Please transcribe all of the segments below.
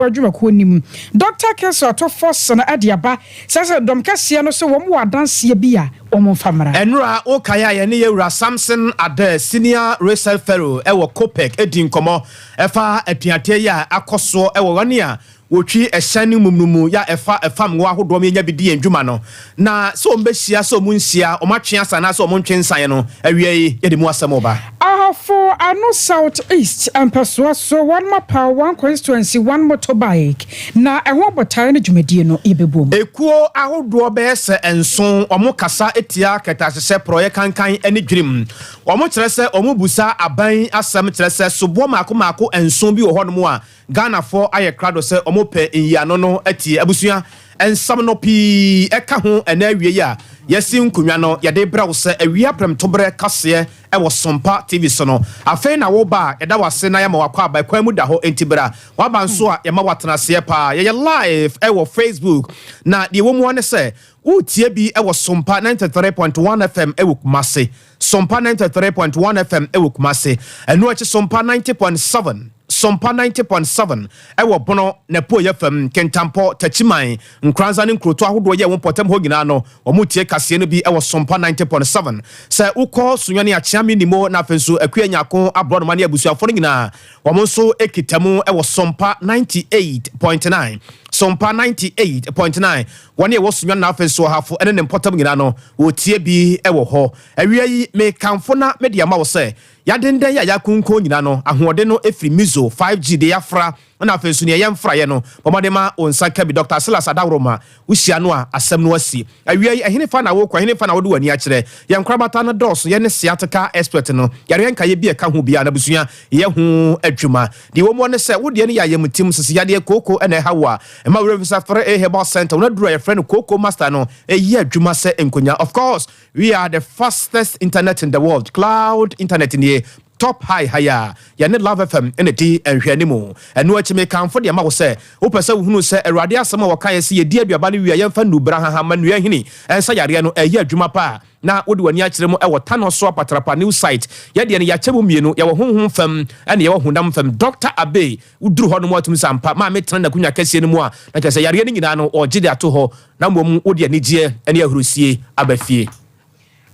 Adwumakuo nim Dr. Cassiel Ato Forson de aba sɛ dɔm kɛseɛ no sɛ wɔn wɔ adanseɛ bi a wɔn mfa mmara. Ɛnora wokae a yɛne yɛwura Samson Adair, Senior Research Fellow ɛwɔ COPEC, edi nkɔmmɔ ɛfa atuateɛ yi a akɔ soɔ ɛwɔ wɔne a wɔtwi ɛhyɛn no mum no mu ya ɛfa ɛfam ngo ahodoɔ mu yɛnya bi di yɛn dwuma no, na sɛ wɔn bɛhyia, sɛ wɔn nhyia, wɔn atwe asa anaasɛ wɔn ntwe nsan no, awia yi yɛde mu asɛm ɔba. Ahafo Ano South East mpɛsoa so wɔn mapa One Constituency One Motorbike na ɛho abɔtae no dwumadie no yɛbɛbom. Ekuo ahodoɔ bɛyɛ sɛ 7 wɔn kasa etia kɛtɛahyehyɛ, porɔyɛ kankan ne dwirim. Wɔn kyerɛ sɛ wɔn busa aban asɛm, kyerɛ sɛ soboɔ mako mako 7 bi wɔ hɔnom a Ghanafoɔ ayɛ krado sɛ wɔn pɛ nyiano no atie. Abusua, nsɛm no pii ɛka ho. Ɛnɛ awie yi a yɛsi nkonnwa no, yɛde brɛ wo sɛ awia prɛmtoberɛ kaseɛ ɛwɔ Sompa TV so no. Afei na woba a, yɛda wase na yɛma wakɔ aba kwan mu da hɔ. Enti bra waba nso a, yɛma watena aseɛ paa. Yɛyɛ live ɛwɔ Facebook, na deɛ wɔ mu ne sɛ wotie bi ɛwɔ Sompa 93.1 FM ɛwɔ Kumase, Sompa 93.1 FM ɛwɔ Kumase. Ɛno akyi, Sompa 90.7, Sompa 90.7 ɛwɔ Bono na Poyɛ fam, Kentampɔ, Takyiman, Nkransa ne nkuroto ahodoɔ yɛ wɔn mpɔtam hɔ nyinaa no, wɔn tie kaseɛ no bi ɛwɔ Sompa 90.7. Sɛ wokɔ Sunyani, Akyeame, Nimo, na afei nso Akua Nyako, Aborɔnoma ne abusuafoɔ no nyinaa, wɔn nso kita mu ɛwɔ Sompa 98.9, Sompa 98.9. Wɔne ɛwɔ Sunyani na afei nso Ɔhafo ɛne ne mpɔtam nyinaa no, wɔtie bi ɛwɔ hɔ. Awia yi mekamfo na mede ama wo sɛ yɛadendɛn yɛ a yɛakonko nyinaa no, ahoɔden no ɛfiri Mizo 5G de yɛafra, na afei nso neɛ yɛmfraeɛ no, bɔmmɔde ma wo nsa ka bi. Dr Silas Adaworoma, wohyia no a, asɛm no asi. Awia yi, ɛhene fa na wokɔ, ɛhene fa na wode w'ani akyerɛ? Yɛn nkorabata no dɔɔso. Yɛne sciatica expert no, yareɛ nkayɛ bi ɛka ho biara nabusua yɛ ho adwuma. Deɛ wɔ mu ne sɛ wodeɛ no yɛ ayɛmutim sisiyadeɛ kooko ɛna ɛha wo a, ɛma werɛ fisa frɛ a herbal center. Wɔn aduru a yɛfrɛ no Kooko Master no ɛyi adwuma sɛ nkonya. Of course, we are the fastest internet in the world. Cloud internet nie, top high high a yɛne Love FM ɛna di nhwɛne mu. Ɛno akyi, mekamfo deɛ ma wo sɛ wopɛ sɛ wohunu sɛ Awurade asɛm a wɔka yɛ sɛ yɛdi aduaba no wie a, yɛmfa nnubra hahama nnua hini ɛnsa yareɛ no, ɛyɛ adwuma pa a na wode w'ani akyerɛ mu ɛwɔ Tano so Apatrapa new site. Yɛdeɛ no, yɛakyɛ mu mmienu: yɛwɔ honhom fam ɛne yɛwɔ honam fam. Dr Abe, woduru hɔ no mu atum sɛ ampa maa metena n'akonnwa kɛseɛ no mu a, na kyerɛ sɛ yareɛ no nyinaa no ɔgye de ato hɔ, na mmom wode anigyeɛ ne ahurusie aba fie.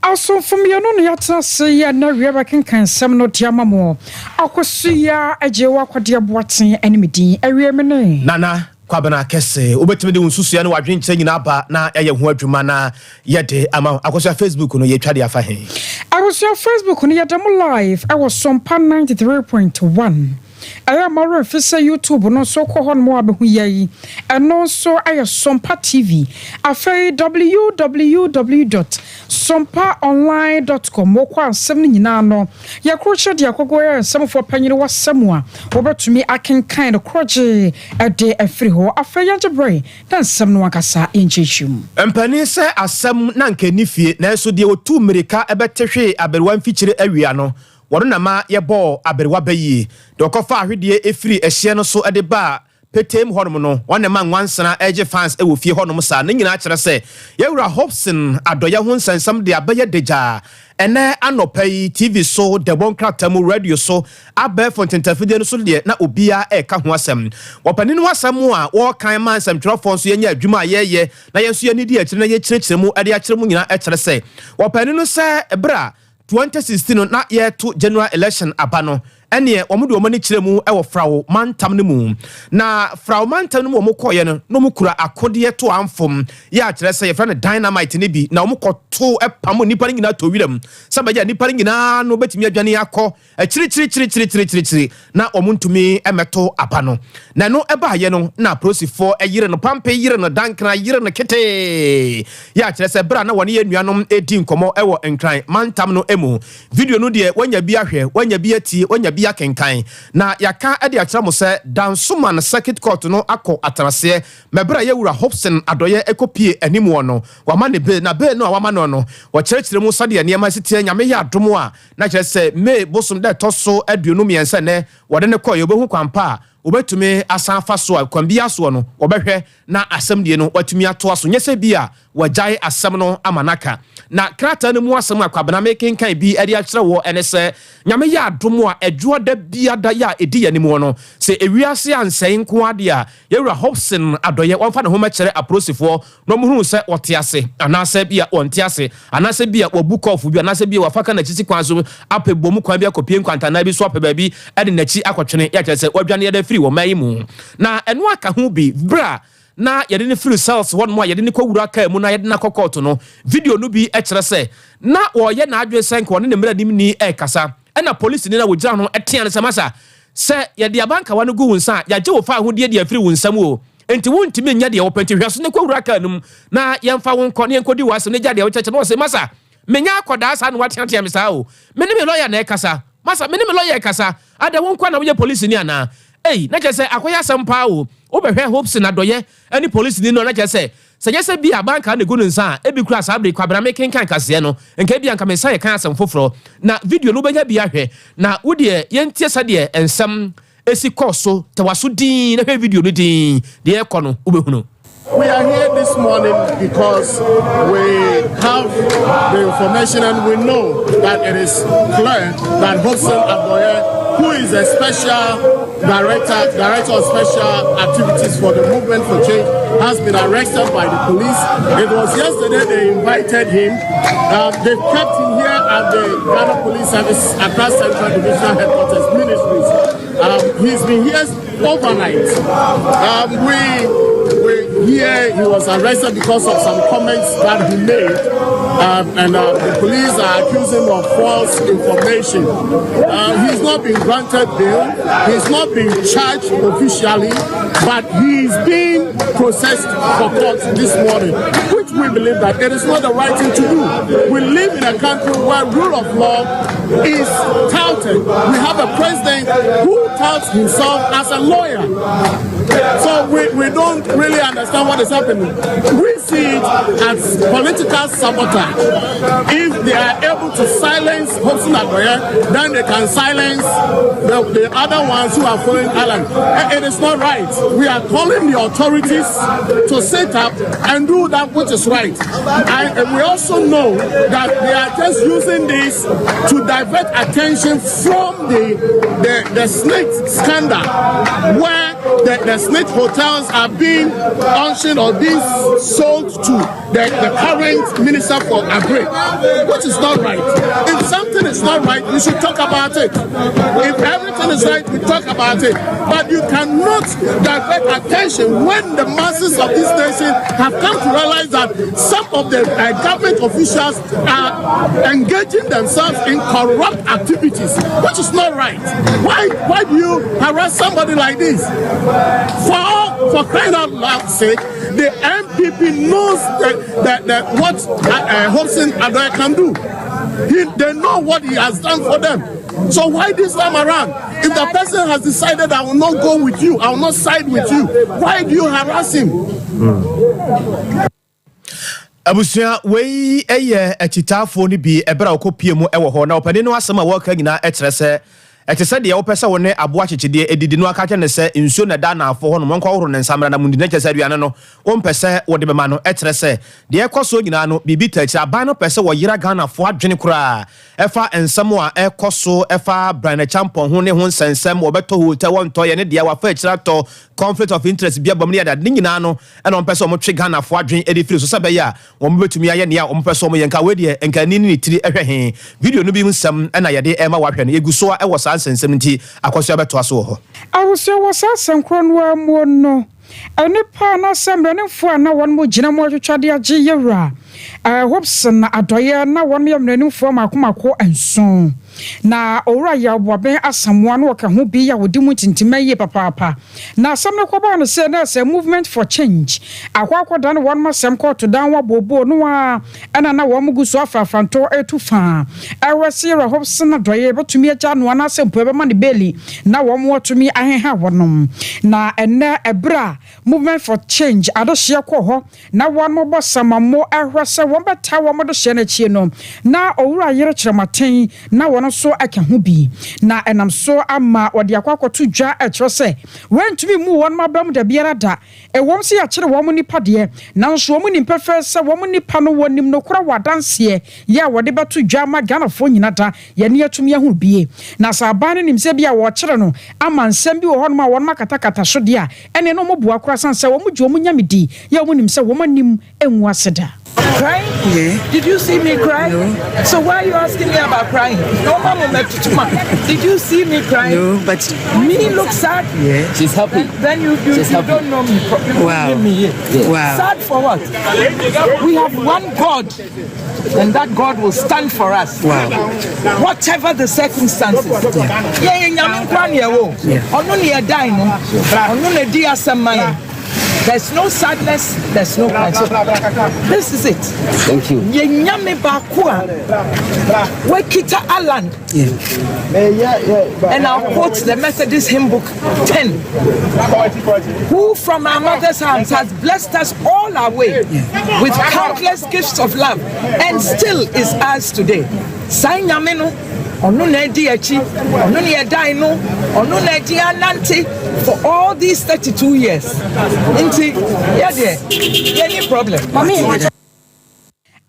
Asomfo mmienu no yɛatena ase yi na wie bɛkenkan nsɛm no de ama mo. Akɔso yi a agye wɔ akɔdeɛ boaten ne me din awie me ne Nana Kwabena Kɛse. Wobɛtumi de wo nsusua ne wadwenkyerɛ nyinaa ba na yɛyɛ ho adwuma na yɛde ama. Akɔsua, Facebook no yɛtwa de afa he? Abusua, Facebook no yɛda mo live ɛwɔ Sompa 93.1. Ɛyɛ mɔwerɛ mfi sɛ YouTube no nso kɔ hɔ nom a bɛhu yɛ yi, ɛno nso ɛyɛ Sompa TV. Afei www.sompaonline.com, wɔkɔ asɛm no nyinaa no, yɛkorokyerɛ de akɔkɔ yɛ nsɛmfoɔ panyini wasɛm a wɔbɛtumi akenkan no korɔgye ɛde afiri hɔ. Afei yɛngye berɛ na nsɛm no ankasa yɛnkyerɛkyerɛ mu. Mpanin sɛ asɛm na nka ni fie, nanso deɛ wɔtu mmirika ɛbɛte hwee aberewa mfikyire awia no, wɔno nama yɛbɔɔ aberewa bɛyie. Deɛ ɔkɔfa ahwedeɛ ɛfiri ɛhyeɛ no so de baa petem hɔnom no, wɔne ma nwansena ɛgye fans ɛwɔ fie hɔnom. Saa ne nyinaa kyerɛ sɛ yɛwura Hopeson Adorye ho nsɛnsɛm de abɛyɛ degyaa. Ɛnɛ anɔpa yi, TV so, dɛbɔ nkrataa mu, radio so, abɛɛfo ntentafidie no so deɛ, na obiara ɛreka ho asɛm. Wɔpanin no asɛm a wɔrekan ma nsɛmtwerɛfoɔ nso yɛnyɛ adwuma a yɛreyɛ na yɛn nso yɛni di akyire na yɛkyerɛkyerɛ mu de akyerɛ mu nyinaa, ɛkyerɛ sɛ wɔpanin no sɛ ɛberɛ a 2016 no na yɛto general election aba no, ɛneɛ wɔn de wɔn ani kyerɛ mu ɛwɔ Frawo mantam no mu. Na Frawo mantam no mu, wɔn kɔɔyɛ no na wɔn kura akodeɛ to amfom yɛ akyerɛ sɛ yɛfrɛ no dynamite no bi, na wɔn kɔto ɛpam nipa no nyinaa to wiram sɛ bɛyɛ nipa no nyinaa no bɛtumi adwane akɔ akyirikyirikyirikyirikyirikyiri na wɔn ntumi mmɛto aba no. Na ɛno ɛbaayɛ no, na apolisifoɔ ɛyere no pampe, yere no dankra, yere no ketee yɛ akyerɛ sɛ berɛ a na wɔne yɛ nuanom ɛdi nkɔmmɔ ɛwɔ Nkran mantam no mu. Video no deɛ, wanya bi ahwɛ, wanya bi atie, wanya bi akenkan, na yɛaka de akyerɛ mo sɛ Dansoman Circuit Court no akɔ atenaseɛ mɛberɛ a yɛwura Hopeson Adorye ɛkɔpie anim wɔ no, wama ne bail. Na bail no a wama no, wɔkyerɛkyerɛ mu sɛdeɛ nneɛma si teɛ. Nyame yɛ adom a, na kyerɛ sɛ May bosom dɛ ɛtɔ so 23 nɛ wɔde ne kɔɔ, yɛwobɛhu kwan pa a Wɔbɛtumi asan afa so a, kwan biara soɔ no, wɔbɛhwɛ na asɛm die no watumi atoa so, nyɛ sɛ bi a wɔagyae asɛm no ama no aka. Na krataa no mu asɛm a Kwabena mekenkan bi de akyerɛ wɔ ɛne sɛ, Nyame yɛ adom a, Ɛdwoɔ da biada yɛ a ɛdi yɛn anim no, sɛ ewiase ansɛe nko adeɛ a, yɛwura Hobson Adɔyɛ wɔmfa ne ho mɛkyerɛ apolisifoɔ na ɔmuhunu sɛ wɔte ase anaasɛ bi a wɔnte ase, anaasɛ bi a wɔbu kɔɔfo bi, anaasɛ bi a wafa ka n'akyi si kwan so apɛ bom kwan bi akɔpie nkwantanan bi so, apɛ baabi de n'akyi akɔtwene, yɛkyerɛ sɛ wadwane yɛde afiri wɔ man yi mu. Na ɛno aka ho bi, berɛ a na yɛde no firi cells hɔnom a yɛde no kɔwura kaa mu na yɛde no akɔ court no, video no bi kyerɛ sɛ na wɔyɛ n'adwene sɛ nka ɔne ne mmaranimni ɛrekasa, ɛna polisini na wɔgyina ho tea no sɛ, "Masa, sɛ yɛde abankawa no gu wo nsa a, yɛagye wo fa ahodie de afiri wo nsam o, nti wontumi nyɛ deɛ wɔpɛ, nti hwɛ so ne kɔwura kaa no mu na yɛmfa wo nkɔ ne yɛnkɔdi w'asɛm ne gya deɛ wokyɛkyɛ no." Wɔ sɛ, "Masa, menya akɔdaa saa na wateatea me saa o. Me ne me lɔya na ɛkasa. Masa, me ne me lɔya ɛkasa. Ada wo nkɔ na woyɛ polisini anaa?" Ei, na kyerɛ sɛ akɔyɛ asɛm paa o. Wobɛhwɛ Hobson Adɔyɛ ne polisini no, na kyerɛ sɛ nyɛ sɛ bi a banka na egu ne nsa a, ebi kura saa bere Kwabena mekenkan kaseɛ no, nka ebi anka me nsa yɛ kan asɛm foforɔ. Na video no wobɛnya bi ahwɛ. Na wodeɛ yɛntie sɛdeɛ nsɛm esi kɔɔ so. Tɛwaso din na hwɛ video no din, deɛ ɛkɔ no wobɛhunu. We are here this morning because we have the information and we know that it is clear that Hobson Adorye, who is a special director, director of special activities for the Movement for Change, has been arrested by the police. It was yesterday they invited him. They kept him here at the Ghana Police Service Accra Central Divisional Headquarters Ministries. He's been here overnight. We hear he was arrested because of some comments that he made, and the police are accusing him of false information. He's not been granted bail. He's not been charged officially, but he's being processed for court this morning, which we believe that it is not the right thing to do. We live in a country where rule of law is touted. We have a president who touts himself as a lawyer. So we don't really understand what is happening. We see it as political sabotage. If they are able to silence Hobson Adorye, then they can silence the other ones who are following Alan. It is not right. We are calling the authorities to sit up and do that which is right. And we also know that they are just using this to divert attention from the SSNIT scandal, where the SSNIT hotels are being auctioned or being sold to the current minister for Agri, which is not right. If something is not right, you should talk about it. If everything is right, you talk about it. But you cannot divert attention when the masses of this nation have come to realize that some of the government officials are engaging themselves in corrupt activities, which is not right. Why do you harass somebody like this? For crying out loud sake, the NPP knows that what Hobson Adorye can do. They know what he has done for them. So why this time around? If the person has decided, "I will not go with you, I will not side with you," why do you harass him? Abusua, wei yɛ akyitaafoɔ no bi ɛberɛ a wɔkɔpie mu wɔ hɔ. Na ɔpanin no asɛm a wɔreka nyinaa kyerɛ sɛ ɛte sɛ deɛ wopɛ sɛ wo ne aboa kyekyedeɛ ɛdidi no, aka kyerɛ ne sɛ nsuo na ɛda anaafo hɔ no, mɔnkɔ horo ne nsa mmra na mundi, na kyerɛ sɛ aduane no wompɛ sɛ wode bɛma no. Ɛkyerɛ sɛ deɛ ɛkɔ soɔ nyinaa no, biribi ta akyire. Aban no pɛ sɛ wɔyera Ghanafoɔ adwene koraa ɛfa nsɛm a ɛkɔ so ɛfa Bryan Acheampong ho ne ho nsɛnsɛm, wɔbɛtɔ hotel, wɔntɔ, yɛ ne deɛ wafa akyire atɔ, conflict of interest bi abam ne yɛde ne nyinaa no, ɛna wɔmpɛ sɛ wɔtwe Ghanafoɔ adwene ɛde firi so sɛ bɛyɛ a wɔn bɛtumi ayɛ nea wɔmpɛ sɛ wɔyɛ. Nka wei deɛ, nka ani ne ne tiri ɛhwɛ he. Video no bi nsɛm ɛna yɛde ɛma wahwɛ no. Yɛgu so a ɛwɔ saa nsɛnsɛm, nti akɔso abɛtoa so wɔ hɔ. Abusua, wɔ saa asɛnkorɔ no ara mu no, nipa anaasɛ mmaranimfoɔ a na wɔn mo gyina mu atwitwa de agye yɛwura Hobson Adɔyɛ, na wɔn yɛ mmaranimfoɔ mako mako 7, na Owura Yaw Boaben Asamoa no wɔka ho bi a wɔdi mu ntintima yie papaapa. Na asɛm no kɔbaa no sɛ na sɛ Movement for Change akɔ akɔda no wɔn asɛm kɔɔto dan wɔ abooboo no a, ɛna na wɔn gu so afrafrantɔ etu faa ɛwɔ sɛ yɛwura Hobson Adɔyɛ bɛtumi agya no anaasɛ mpo ɛbɛma ne bail na wɔn wɔtumi aheha wɔnom. Na ɛnɛ ɛberɛ a a Movement for Change adehyeɛ kɔɔ hɔ na wɔn bɔ samammo ɛhwɛ sɛ wɔn bɛtaa wɔn dehyeɛ no akyi no, na Owura Yere Kyerɛmaten na wɔn nso ka ho bi, na ɛnam so ama wɔde akɔ akɔto dwa ɛkyerɛ sɛ wɔntumi mmu wɔn aba mu da biara da. Ɛwɔm sɛ yɛakyere wɔn nipa deɛ, nanso wɔn nim pɛfɛɛ sɛ wɔn nipa no wɔnim nokora wɔ adanseɛ yɛ a wɔde bɛto dwa ama Ghanafoɔ nyina da yɛne atumi ahunu bie. Na sɛ aban no nim sɛ bi a wɔkyere no ama nsɛm bi wɔ hɔnom a wɔn akatakata so deɛ a, ɛne no wɔn bua koraa san sɛ wɔn gye wɔn Nyame di yɛ wɔn nim sɛ wɔn anim ngu ase da. Crying? Yeah. Did you see me cry? No. So why are you asking me about crying? No, mama, did you see me crying? No, but me look sad. Yeah. She's happy. Then you She's you happy. don't know me. You Wow. me here. Yeah. Wow. Sad for what? We have one God, and that God will stand for us. Wow. Whatever the circumstances. Yeah, yeah, Nyame nkwa ne ɛwɔ. Ɔno ne ɛdan no. Ɔno na di asɛm ma yɛn. There's no sadness, there's no crying. So this is it. Thank you. Yɛn Nyame baako a wakita Alan. And I'll quote the Methodist Hymn Book 10. Who from our mother's arms has blessed us all our way with countless gifts of love and still is ours today. Saa Nyame no, ɔno na adi akyi, ɔno na yɛdan no, ɔno na adi anante for all these 32 years. Nti, yɛdeɛ, yɛni problem.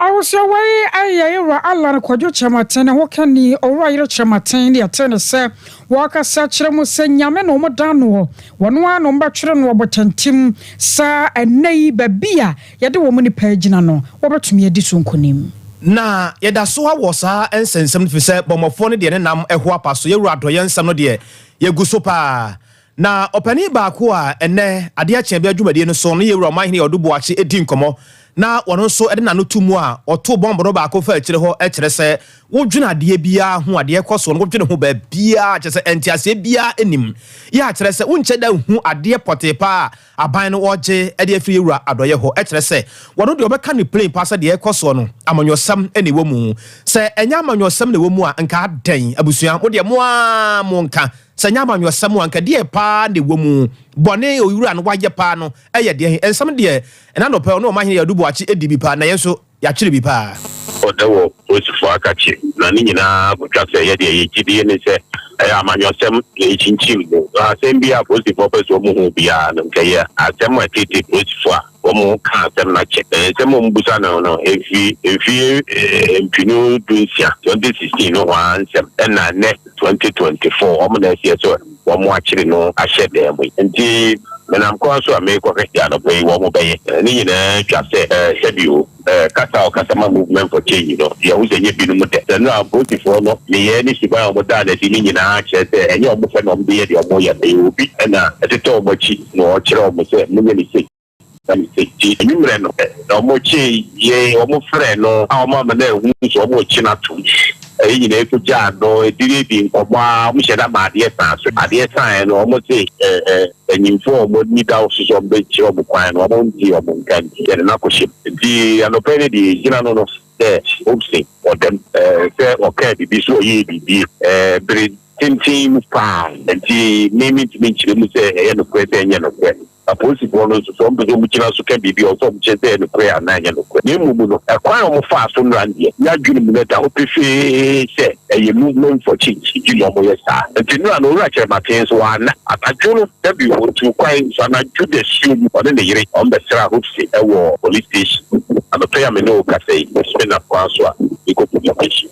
Awosɛwai ayɛ Ewura Alan Kwadwo Kyerɛmaten ne ho kani Owura Yere Kyerɛmaten ne yɛte ne sɛ wɔkasa kyerɛ mu sɛ Nyame na wɔn dan noɔ, wɔno ara na wɔn bɛtwere no ɔbotantim saa ɛnɛ yi baabi a yɛde wɔn nipa agyina no, wɔbɛtumi adi so nkonim. Na yɛda so wɔ saa nsɛnsɛm no fi sɛ bɔmmɔfoɔ no deɛ ne nam ɛho apa so. Yɛwura Adɔyɛ nsɛm no deɛ, yɛgu so paa. Na ɔpanin baako a ɛnɛ adeɛ kyɛn bi adwumadie no so no, yɛwura Ɔmanhene Ɔdo Boakye edi nkɔmmɔ na wɔn nso de n'ano to mu a ɔto bɔmbo no baako fa akyire hɔ, kyerɛ sɛ wodwene adeɛ biara ho, adeɛ kɔ so no wodwene ho baabiara, kyerɛ sɛ nteaseɛ biara anim yɛ akyerɛ sɛ wonkyɛ da hu adeɛ pɔtee paa a aban no wɔgye de afiri Yɛwura Adɔyɛ hɔ. Kyerɛ sɛ wɔno deɛ ɔbɛka ne plain paa sɛ deɛ ɛkɔ soɔ no, amanyɔsɛm na ɛwɔ mu. Sɛ ɛnyɛ amanyɔsɛm na ɛwɔ mu a, nka adɛn? Abusua, mo deɛ mo a mo nka sɛ ɛnyɛ amanyɔsɛm a, nka deɛ paa na ɛwɔ mu? Bɔne owura no wayɛ paa no ɛyɛ deɛ nsɛm deɛ ɛna nɔpɛ ɔne Ɔmanhene Yɛdo Boakye ɛdi bi paa na yɛn nso yɛakyerɛ bi paa. Ɔdɛ wɔ polisifoɔ akakye na ne nyinaa kotwa sɛ yɛdeɛ yɛgyidie ne sɛ ɛyɛ amanyɔsɛm na ɛkyinkyim mu. Asɛm bi a polisifoɔ pɛ sɛ ɔmo hu biara no, nkɛyɛ asɛm a ɛtete polisifoɔ a wɔn ka asɛm no akyɛ. Nsɛm a ɔmo no efi mfie 2016, 2016 no hɔ ara nsɛm ɛna nnɛ 2024 wɔn na ɛsiɛ sɛ wɔn akyere no ahyɛ dan mu yi. Nti menam kwan so a merekɔhwɛ deɛ anɔpa yi wɔn bɛyɛ ne nyinaa twa sɛ sɛbio kasa a ɔkasa ma Movement for Change no, yɛho sɛ nyɛ binom dɛ sɛ no a polisifoɔ no meyɛ ne suban a wɔn daa n'adi ne nyinaa kyerɛ sɛ ɛnyɛ wɔn fɛ na wɔn de yɛ deɛ wɔn yɛ no. Ɛyɛ obi ɛna ɛtetɛ wɔn akyi na ɔkyerɛ wɔn sɛ monyɛ ne sei na ne sei. Nti enwummerɛ no na wɔn kye yɛ wɔn frɛ no a wɔn ama no ehu so wɔn kye no atom. Ɛyi nyinaa ekogyaa no ediri di nkɔmɔ a wɔn hyɛ da ma adeɛ san so. Adeɛ san no, wɔn se ɛɛ ɛɛ mpanyinfoɔ a wɔn ani da so so wɔn bɛkyerɛ wɔn kwan no, wɔn nti wɔn nka nti yɛde no akɔhyɛ mu. Nti anɔpɛ no deɛ gyina no sɛ Hopeson ɔdɛm sɛ ɔkaa biribi so, ɔyɛɛ biribi bere tenten mu paa. Nti mímí ntumi nkyerɛ mu sɛ ɛyɛ nokorɛ sɛ ɛnyɛ nokorɛ. Apolisifoɔ no nso sɛ wɔn pɛ sɛ wɔn gyina so ka biribi a, ɔsɛ wɔn kyerɛ sɛ ɛyɛ nokorɛ anaa ɛnyɛ nokorɛ. Na emu no, ɛkwan a wɔn faa so nnora deɛ, yɛadwene mu no da hɔ pefee sɛ ɛyɛ Movement for Change nti na wɔn yɛ saa. Nti nnora no, Owura Kyerɛmaten nso wɔana anadwo no dabi wɔtu kwan so anadwo da suo mu, ɔne ne yere wɔn bɛsra Hopeson ɛwɔ police station. Anɔpɛ yi a me ne wo kasa yi, me nam kwan so a mekɔ police station.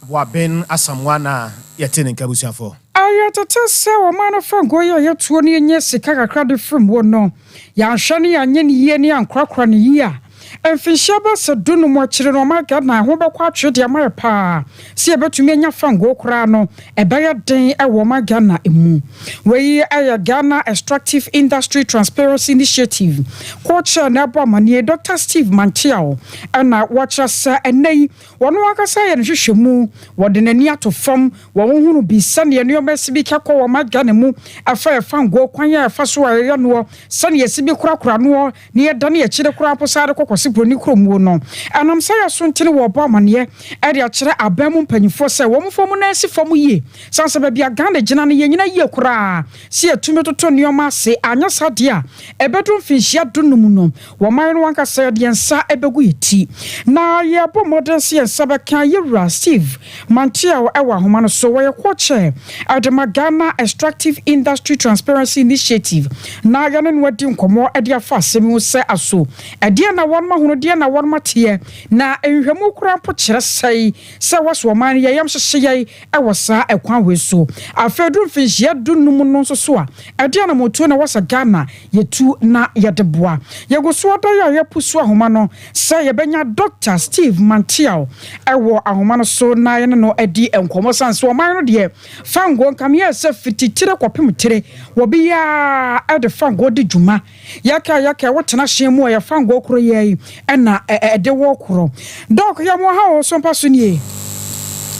Boaben Asamoa na yɛte ne nka, abusuafoɔ. Ayɛ tete sɛ ɔman no fa ngo yi a yɛtuo no, yɛnyɛ sika kakra de firi mu no, yɛanhwɛ no, yɛanyɛ no yie ne yɛankorakora no yie a, mfinhyia bɛsɛ 15 akyire no, ɔman Ghana ho bɛkɔ atwere deɛ ama yɛ paa sɛ yɛbɛtumi anya fango koraa no, ɛbɛyɛ den ɛwɔ ɔman Ghana mu. Wei ɛyɛ Ghana Extractive Industry Transparency Initiative co-chair na ɛbɔ amanneɛ, Dr Steve Manteaw, ɛna wɔkyerɛ sɛ ɛnɛ yi wɔn ankasa yɛ no hwehwɛ mu, wɔde n'ani ato fam, wɔn hunu bi sɛnea nneɛma si bi kɛkɔ wɔ ɔman Ghana mu ɛfa ɛfa ngo kwan a ɛfa so a yɛyɛ noɔ, sɛnea esi bi korakora noɔ ne yɛdane akyire koraa mpo saa de kɔkɔse. Broni kurom wuo no. Ɛnam saa yɛ so nti no wɔrebɔ amaneɛ de akyerɛ aban mu mpanyinfoɔ sɛ wɔn mfa wɔn nan nsi fam yie sane sɛ baabi a Ghana gyina no yɛnyina yie koraa sɛ yɛtumi toto nneɛma ase anyɛ saa deɛ a ɛbɛduru mfinhyia dunum no wɔman no ankasa yɛde yɛn nsa bɛgu yɛn ti na yɛrebɔ mmɔden sɛ yɛn nsa bɛka Yɛwura Steve Manteaw wɔ ahoma no so. Wɔyɛ co-chair de ma Ghana Extractive Industry Transparency Initiative na yɛne no adi nkɔmmɔ de afa asɛm yi ho sɛ aso ɛdeɛn na wɔnom ahunu, deɛn na wɔnom ateɛ, na nhwehwɛmu koraa mpo kyerɛ sɛe sɛ wɔso ɔman no yɛyam hyehye yɛn wɔ saa ɛkwan wei so. Afei duru mfinhyia dunum no nso so a, ɛdeɛn anammɔntuo na ɛwɔ sɛ Ghana yɛtu na yɛde boa? Yɛgu so ada yɛ a yɛpusu ahoma no sɛ yɛbɛnya Dɔkta Steve Manteaw wɔ ahoma no so na yɛne no adi nkɔmmɔ sane sɛ ɔman no deɛ fangoo nkameɛ sɛ fiti tire kɔpem tire wɔbiara de fangoo di dwuma. Yɛka yɛka wotena hyɛn mu a yɛ fangoo koro yɛ yi na ɛde wɔ korɔ. Dɔk yɛ mo ha o so mpa so nie.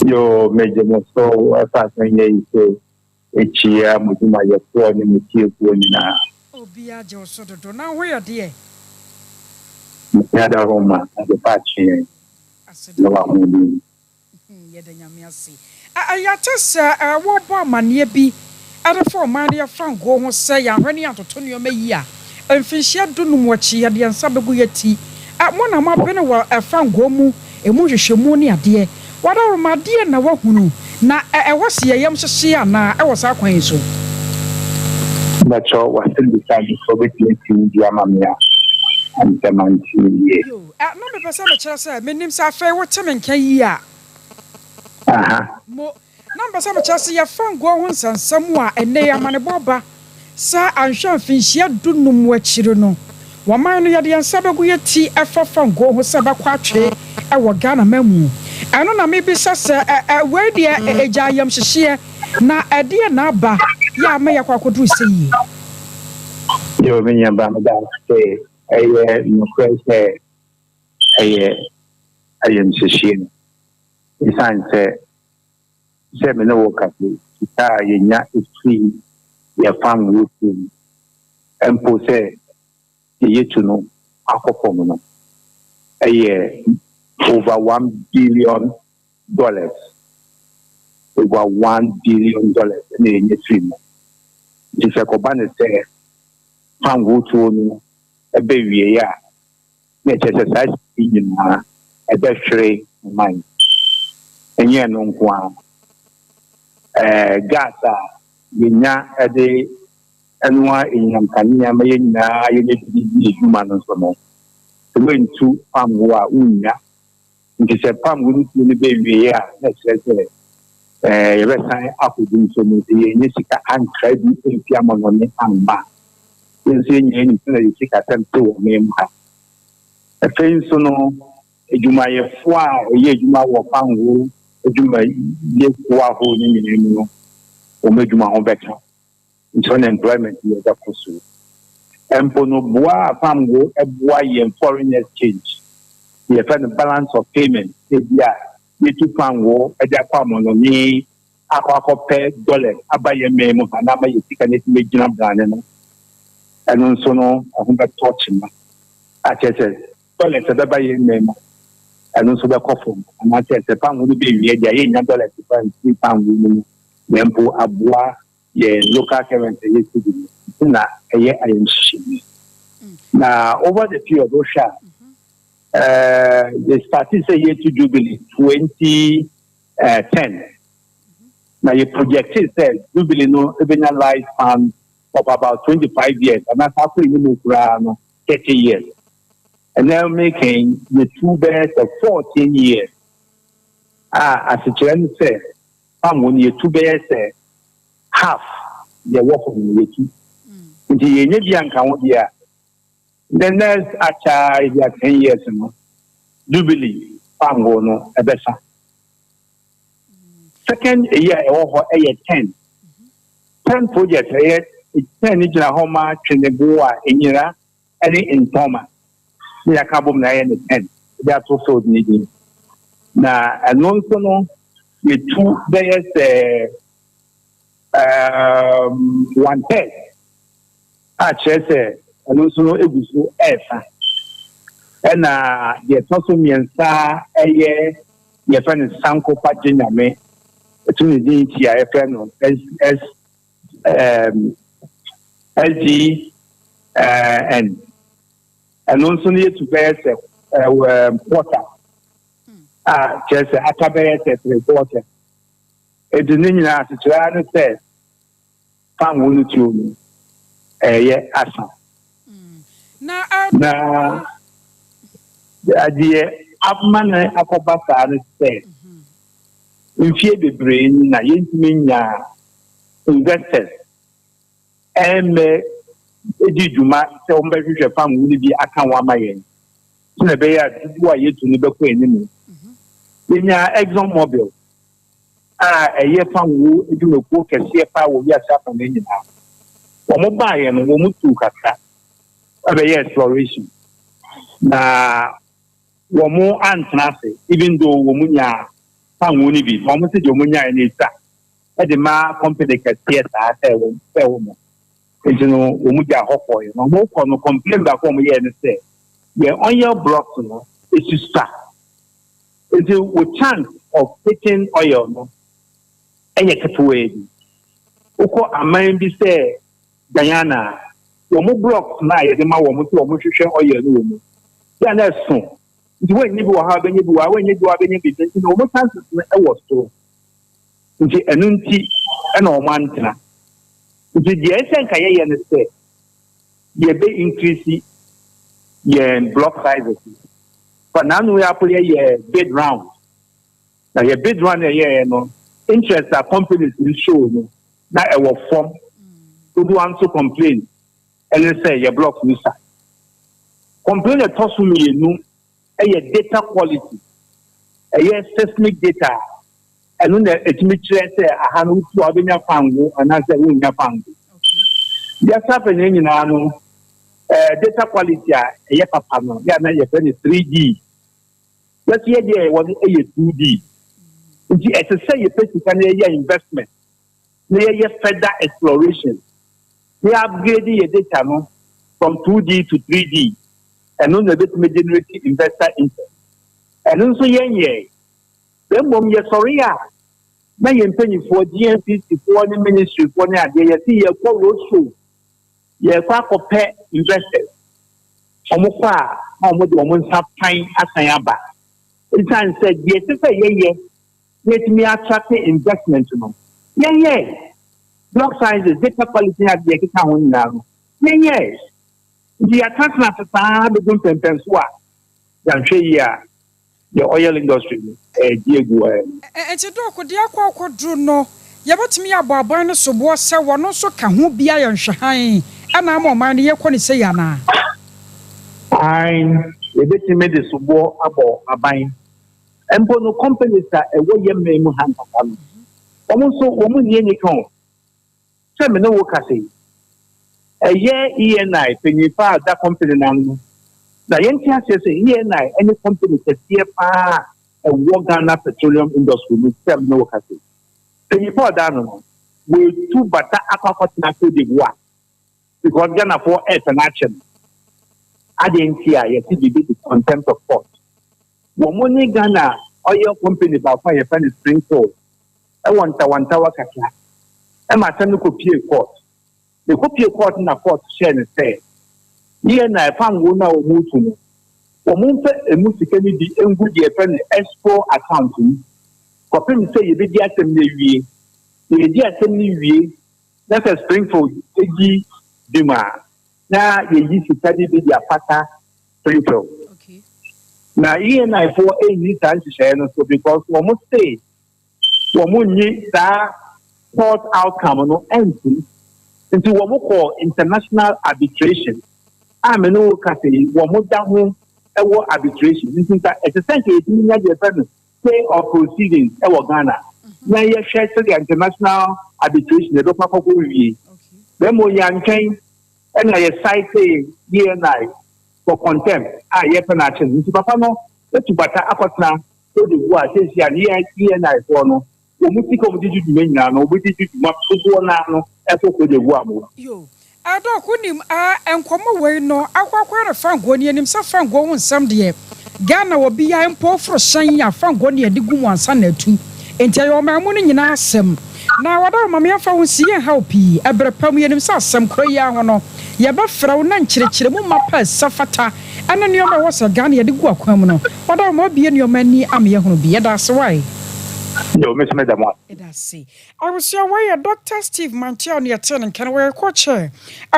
Yoo megye mo so ɛfa asɛnyɛ yi so Ekyia mo dwumayɛfoɔ ne mo tiefoɔ nyinaa. Obiara gye wo so dodo. Na wo ho yɛ deɛ? Nyame adaworoma ade pa akye yɛn Aseda na w'ahoɔden mu. Yɛda Nyame ase. Yɛate sɛ wɔrebɔ amaneɛ bi de fa ɔman no yɛfangoo ho sɛ yɛanhwɛ ne yɛantoto nneɛma yie a, mfinhyia dunum akyi yɛde yɛn nsa bɛgu yɛn ti. Mo na moabene wɔ fangoo mu, ɛmu nhwehwɛmu ne adeɛ. W'adaworoma, deɛn na woahunu, na ɛwɔ se yɛn yam hyehye anaa wɔ saa kwan yi so? Mpakyɛw w'asɛmbisa no sɛ wobɛtumi asi mu bi ama me a, ansɛ mante no yie. Yo, na mepɛ sɛ mekyerɛ sɛ menim sɛ afei wote me nka yie a. Aha. Mo, Na mepɛ sɛ mekyerɛ sɛ yɛfa nguan ho nsɛnsɛm a ɛnnɛ yi amanebɔ ba sɛ anhwɛ a mfinhyia dunum akyiri no, wɔman no yɛde yɛn nsa bɛgu yɛn ti ɛfa fa nguo ho sɛ ɛbɛkɔ atwe wɔ Ghana man mu. Ɛno na mebisa sɛ ɛ ɛ wei deɛ ɛgya ayamhyehyeɛ na ɛdeɛn na aba yɛ ama yɛakɔ akɔduru sɛ yie? Yoo me nua ba meda wo ase ɛyɛ nokorɛ sɛ ɛyɛ ayamhyehyeɛ ɛsiane sɛ sɛ me ne wo rekasa yi, sika a yenya fi yɛn fangoo tuo mu, mpo sɛ yɛyɛ tu no akɔ fam no, ɛyɛ over $1 billion. Over $1 billion na yenya firi mu. Nti sɛ ɛkɔba no sɛ fangoo tuo no ɛbɛ wieɛ a, na ɛkyerɛ sɛ saa sika yi nyinaa ɛbɛhwere ɔman. Ɛnyɛ ɛno nko ara, gas a yɛnya de noa anyinam kanea ma yɛn nyinaa yɛnya bi de di adwuma no nso no, sɛ woantu pamgo a wonnya. Nti sɛ pamgo no tuo no bɛwie a, na ɛkyerɛ sɛ yɛbɛsan akɔgu nso mu sɛ yɛnyɛ sika ankra bi mfi amannɔne amma. Yɛn nso yɛn nyinaa nim sɛnea yɛn sikasɛm te wɔ man mu ha. Afei nso no, adwumayɛfoɔ a wɔyɛ adwuma wɔ fangoo adwumayɛkuo ahorow no nyinaa mu no, wɔn adwuma ho bɛka. Nti unemployment yɛ bɛkɔ so. Mpo no, boa a fangoo boa yɛn foreign exchange, yɛfrɛ no balance of payment, ebi a yɛtu fangoo de akɔ amannɔne akɔ akɔpɛ dollars aba yɛn man mu ha na ama yɛ sika no atumi agyina brane no, ɛno nso no ɛho bɛtɔ kyema. Akyerɛ sɛ dollars ɛbɛba yɛn man mu, ɛno nso bɛkɔ fam, anaasɛ sɛ fangoo no bɛwie deɛ yɛnnya dollars fa mfiri fangoo no mu na mpo aboa yɛn local currency ɛyɛ cedi no. Nti na ɛyɛ ayamhyehyeɛ. Na over the period wohwɛ a, yɛ start sɛ yɛtu Jubilee 2010 na yɛ projected sɛ Jubilee no ebenya life span of about 25 years anaasɛ akɔ anim koraa no 30 years. Ɛnɛ meken yɛtu bɛyɛ sɛ 14 years a, asekyerɛ no sɛ fam wɔ no yɛtu bɛyɛ sɛ half deɛ ɛwɔ hɔ no yɛtu. Nti yɛnyɛ bi anka ho deɛ a, the next akyɛ ebi a 10 years no, Jubilee fango no ɛbɛsa. Second, eyi a ɛwɔ hɔ ɛyɛ TEN project. Ɛyɛ TEN no gyina hɔ ma Tweneboa a Enyira ɛne Ntɔma ne yɛaka bom na ɛyɛ ne TEN de ato field ne din. Na ɛno nso no yɛtu bɛyɛ sɛ one third a, kyerɛ sɛ ɛno nso no egu so ɛɛfa. Ɛna deɛ ɛtɔ so mmiɛnsa ɛyɛ deɛ yɛfrɛ no Sankofa Gye Nyame, ɛtum ne din ti a yɛfrɛ no S S um, SG N. Ɛno nso no yɛtu bɛyɛ sɛ ɛwɔ quarter a kyerɛ sɛ aka bɛyɛ sɛ 3/4. Enti ne nyinaa asekyerɛ ara ne sɛ fangoo no tuo no ɛyɛ asa. Na Na deɛ ama no akɔba saa no sɛ mfie bebree ni na yɛntumi nyaa investors ɛmmɛ di dwuma sɛ wɔbɛhwehwɛ fangoo no bi aka ho ama yɛn sɛnea ɛbɛyɛ a dodoɔ a yɛtu no bɛkɔ anim. Yɛnyaa Exxon Mobil a ɛyɛ fangoo adwumakuo kɛseɛ paa wɔ wiase afa no nyinaa. Wɔn baeɛ no, wɔn tuu kakra ɛbɛyɛ exploration na wɔn antena ase, even though wɔn nyaa fangoo no bi. Wɔn sɛ deɛ wɔn nyaeɛ no etwa ɛde ma company kɛseɛ saa sɛ wɔn nti no wɔn gya hɔ kɔɛ. Na wɔn kɔ no, complain baako a wɔn yɛɛ no sɛ yɛ oil blocks no esusa, nti wo chance of taking oil no ɛyɛ ketewa bi. Wokɔ aman bi sɛ Guyana, wɔn blocks na yɛde ma wɔn sɛ wɔn hwehwɛ oil no wɔ mu yɛ na ɛso, nti wɔnyɛ bi wɔ ha, bɛnyɛ bi wɔ ha, wɔnyɛ bi wɔ ha, bɛnyɛ bi, nti na wɔn chances no ɛwɔ soro. Nti ɛno nti ɛna wɔn antena. Nti deɛ ɛsɛ nka yɛyɛ no sɛ yɛbɛ increase yɛn block sizes. Fa n'ano yɛ akɔ yɛyɛ bid round, na yɛ bid round na yɛyɛ no, interest a companies no show no na ɛwɔ fam. Dodoɔ nso complain ɛne sɛ yɛ block no sa. Complain ɛtɔ so mmienu ɛyɛ data quality, ɛyɛ seismic data. Ɛno na ɛtumi kyerɛ sɛ aha no wotu a wobɛnya fango anaasɛ wonnya fango. Yɛsa panyin nyinaa no, data quality a ɛyɛ papa no yɛ na yɛfrɛ no 3D. Yɛso yɛ deɛ ɛwɔ no ɛyɛ 2D, nti ɛsɛ sɛ yɛpɛ sika na yɛyɛ investment na yɛyɛ further exploration na yɛ upgrade yɛ data no from 2D to 3D. Ɛno na ɛbɛtumi generate investor interest. Ɛno nso yɛnyɛ, na mmom yɛsɔre a na yɛn mpanyinfoɔ, GNPC foɔ ne ministry foɔ ne adeɛ, yɛsi yɛkɔ road show, yɛkɔ akɔpɛ investors. Wɔn kɔ a na wɔn de wɔn nsa pan asan aba, esan sɛ deɛ ɛsɛ sɛ yɛyɛ na yɛtumi attract investment no, yɛnyɛ block sizes, data quality ne adeɛ keka ho nyinaa no yɛnyɛ. Nti yɛatenatena ase saa bɛgu mpɛmpɛn so a yɛanhwɛ yie a, yɛ oil industry no ɛɛgye egu ɛɛ. Nti Doc, deɛ akɔduru no, yɛbɛtumi abɔ aban no soboɔ sɛ wɔno nso ka ho bia yɛ nhwɛhan ɛna ama ɔman no yɛkɔ ne sɛ yɛ anaa? Ae, yɛbɛtumi de soboɔ abɔ aban. Mpo no, companies a ɛwɔ yɛ mman mu ha nkasa no, wɔn nso wɔn nni ani ka o. Sɛ me ne wo kasa yi, ɛyɛ ENI panyinfa a da company n'ano no, na yɛnte aseɛ sɛ ENI ɛne company kɛseɛ paa ɛwɔ Ghana petroleum industry mu. Sɛ me ne wo kasa yi, panyinfa a ɔda ano no wɔetu bata akɔ akɔtena Cote d'Ivoire because Ghanafoɔ ɛɛpɛ n'akyɛ no. Adeɛ nti a yɛte biribi de contempt of court, wɔn ne Ghana oil company baako a yɛfrɛ no Springfield ɛwɔ ntawantawa kakra ɛma asɛm no kɔpie court. Ne kɔpie court na court hyɛɛ no sɛ yɛ na ɛfa ngo no a wɔn tu no, wɔn mfɛ emu sika no bi ngu deɛ yɛfrɛ no escrow account mu kɔpem sɛ yɛbɛdi asɛm no awie. Na yɛdi asɛm no wie na sɛ Springfield egi bi mu a, na yɛyi sika no bi de apata Springfield. Na ENI foɔ ɛnyi saa nhyehyɛeɛ no so because wɔn se wɔn nyi saa court outcome no ɛntum. Nti wɔn kɔ international arbitration a me ne wo kasa yi, wɔn da ho ɛwɔ arbitration. Nti nka ɛsɛ sɛ nka yɛtumi nya deɛ fɛ no stay of proceedings ɛwɔ Ghana na yɛhwɛ sɛdeɛ international arbitration yɛbɛkɔ akɔkɔ wie. Bɛrima yɛantwɛn ɛna yɛ cite ENI for contempt a yɛpɛ no akyɛ no. Nti papa no etu bata akɔtena Cote d'Ivoire. Seesi a ne ENI foɔ no, wɔn sika wɔn de di dwuma nyinaa no, wɔn de di dwuma dodoɔ naa no ɛkɔ Cote d'Ivoire mu. Yo. Doc wonim ah nkɔmmɔ wei no akɔ akɔyɛ no fangoɔ no yɛnim sɛ fangoɔ ho nsɛm deɛ Ghana wɔ biaa mpo woforo hyɛn a fangoɔ ne yɛde gu mu ansa na atu nti ɛyɛ ɔman mu no nyinaa asɛm na wada ma me yɛmfa wo nsi yɛnha wo pii ɛberɛ pa mu yɛnim sɛ asɛm korɔ yi ara ho no yɛbɛfrɛ wo na nkyerɛkyerɛmu mapa ɛsɛ fata ɛne nnoɔma ɛwɔ sɛ Ghana yɛde gu akwan mu no wada ma wabue nnoɔma ani ama yɛahunu bi yɛda ase wae. Yo, me nso meda mo ase. Yɛda ase. Abusua wei yɛ Doctor Steve Manteaw ne yɛtee ne nka no wɔyɛ co-chair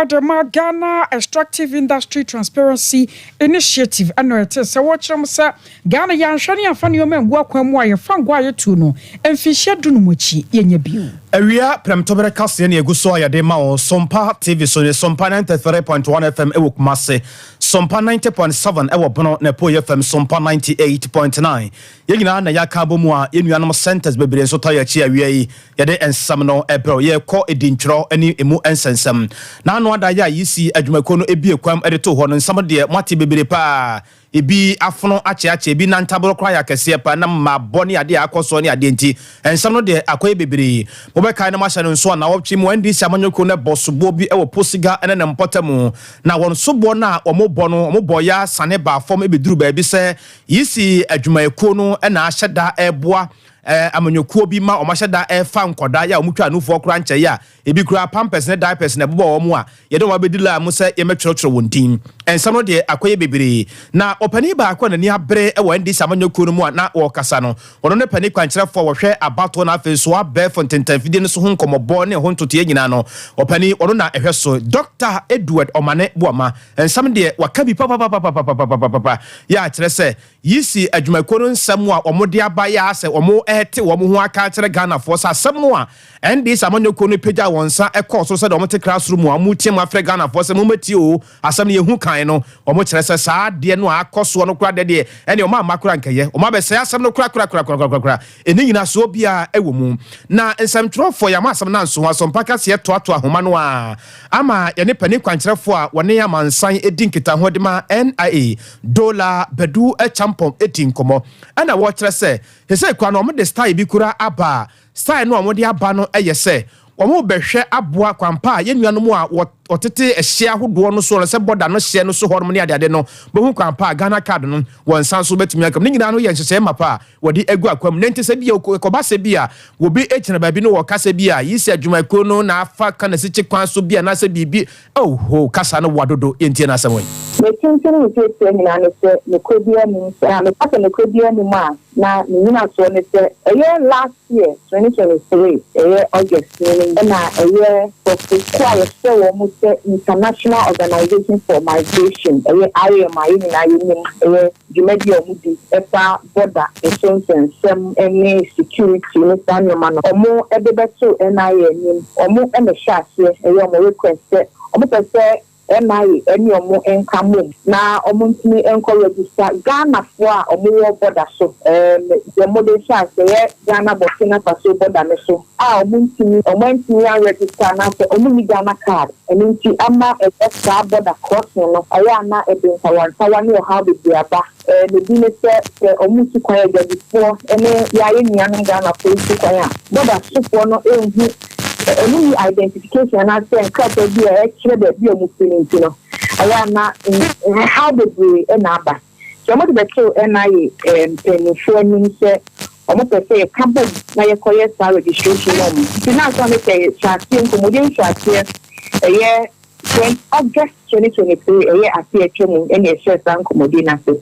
de ma Ghana Extractive Industry Transparency Initiative ɛna yɛtee sɛ wɔkyerɛ mu sɛ Ghana yɛanhwɛ ne yɛamfa nneɛma angu akwan mu a yɛfa ngo a yɛtuo no mfinhyia dunum akyi yɛnyɛ bio. Awia prɛmtoberɛ kaseɛ na yɛgu so a yɛde ma wo Sompa TV so ne Sompa 93.1 FM wɔ Kumase, Sompa 90.7 wɔ Bono na Apueeɛ FM Sompa 98.9. Yɛn nyinaa na yɛaka abɔ mu a yɛn nuanom centers bebree nso taa yɛn akyi awia yi. Yɛde nsɛm no brɛ wo. Yɛrekɔ edintwerɛ ne emu nsɛnsɛm. N'ano ada yɛ a YC adwumakuo no bue kwan de too hɔ no, nsɛm deɛ moate bebree paa. Ebi afono akyeakyea, ebi nantaboro koraa yɛ akɛseɛ paa ɛnam mmaabɔ ne adeɛ a akɔ soɔ ne adeɛ nti. Nsɛm no deɛ akɔyɛ bebree. Mobɛkae na moahyɛ no nso a naawɔtwe mu NDC amanyɔkuo no bɔ soboɔ bi wɔ Posiga ne ne mpɔtamu. Na wɔn soboɔ no a wɔbɔ no, wɔbɔeɛ ara sane baa fam bɛduruu baabi sɛ Yisi adwumayɛkuo no na ahyɛ da reboa amanyɔkuo bi ma wɔahyɛ da refa nkwadaa yɛ a wɔtwa nufoɔ koraa nkyɛeɛ a ebi koraa pampers ne diapers na ɛbobɔ wɔn a yɛde wɔn abɛdi laa mu sɛ yɛmmɛtwerɛtwerɛ wɔn din. Nsɛm no deɛ akɔyɛ bebree. Na ɔpanin baako a n'ani abere wɔ NDC amanyɔkuo no mu a na ɔrekasa no, ɔno ne panin kwankyerɛfoɔ a wɔhwɛ abatoɔ na afei nso abɛɛfo ntentanfidie no so ho nkɔmmɔbɔ ne ho ntotoeɛ nyinaa no, ɔpanin ɔno na ɛhwɛ so, Dɔkta Edward Omane Boamah. Nsɛm deɛ waka bi papapapapapapapapa yɛ a kyerɛ sɛ Yisi adwumakuo no nsɛm a wɔn de aba yɛ a sɛ wɔn rete wɔn ho aka akyerɛ Ghanafoɔ sɛ asɛm no a NDC amanyɔkuo no pagyaa wɔn nsa kɔɔ soro sɛdeɛ wɔn te kra soro mu a wɔn reteam afrɛ Ghanafoɔ sɛ mommɛtie oo asɛm no yɛhu kan no wɔn kyerɛ sɛ saa adeɛ no a akɔ soɔ no koraa deɛ deɛ ɛneɛ wɔn amma koraa nkɛyɛ wɔn abɛsɛe asɛm no korakorakorakorakorakora Ɛnni nnyinasoɔ biara wɔ mu. Na nsɛmtwerɛfoɔ, yɛama asɛm no anso ho, Asɔmpa kaseɛ toatoa nhoma no ara ama yɛne panin kwankyerɛfoɔ a wɔne amansan di nkitaho de ma NIA, Dola Badu Acheampong di nkɔmmɔ. Ɛna wɔkyerɛ sɛ, sesei koraa no wɔde style bi koraa aba a, style no a wɔde aba no yɛ sɛ wɔrebɛhwɛ aboa kwampa a yɛn nuanom a wɔtete ɛhyeɛ ahodoɔ no soɔ no sɛ bɔda no hyeɛ no so hɔnom ne adeade no bɛhu kwampa a Ghana card no wɔn nsa nso bɛtumi aka mu. Ne nyinaa no yɛ nhyehyɛeɛ mapa a wɔde agu akwan mu. Na enti sɛ bi a ɛkɔba sɛ bi a obi gyina baabi na ɔka sɛ bi a yi sɛ adwumakuo no na afa ka n'asikye kwan so bi anaasɛ biribi, oh ho, kasa no wa dodo, yɛntie n'asɛm ɛ. Me tenten ne tiatia nyinaa ne sɛ nokorɛ biara nnim. Na meka sɛ nokorɛ biara nnim a, na me nyinasoɔ ne sɛ ɛyɛ last year 2023 ɛyɛ August mu no na ɛyɛ nkurɔfokuo a yɛfrɛ wɔn sɛ International Organization for Migration ɛyɛ IOM a yɛn nyinaa yɛnim ɛyɛ dwumadi a wɔdi fa bɔda so nsɛnsɛm ne security ne saa nneɛma no, wɔde bɛto NIA anim. Wɔn na ɛhyɛ aseɛ yɛ wɔn request sɛ wɔpɛ sɛ NIA ne wɔn nka mmom na wɔntumi nkɔ register Ghanafoɔ a wɔwɔ bɔda so. Deɛ wɔde hyɛ aseɛ yɛ Ghana Burkina Faso bɔda no so a wɔntumi, wɔantumi anregister anaasɛ wɔnni Ghana card. Ɛno nti ama ɛyɛ saa border crossing no ɛyɛ a na ɛde ntawantawa ne ɔhaw bebree aba. Ɛɛ ebi ne sɛ, sɛ wɔretu kwan adwadifoɔ ne yɛn ara yɛn nuanom Ghanafoɔ retu kwan a, border sofoɔ no nhu, wɔnni identification anaasɛ nkrataa bi a ɛkyerɛ baabi a wɔfiri no nti no, ɛyɛ a na haw bebree na aba. Sɛ wɔde bɛto NIA mpanyimfoɔ anim sɛ wɔpɛ sɛ yɛka bom na yɛkɔyɛ saa registration ma wɔn. Nti na ansa no sɛ yɛhyɛ aseɛ, nkɔmmɔdie nhyɛaseɛ ɛyɛ 20 August 2023 ɛyɛ afe a atwa mu ɛna yɛhyɛɛ saa nkɔmmɔdie no ase.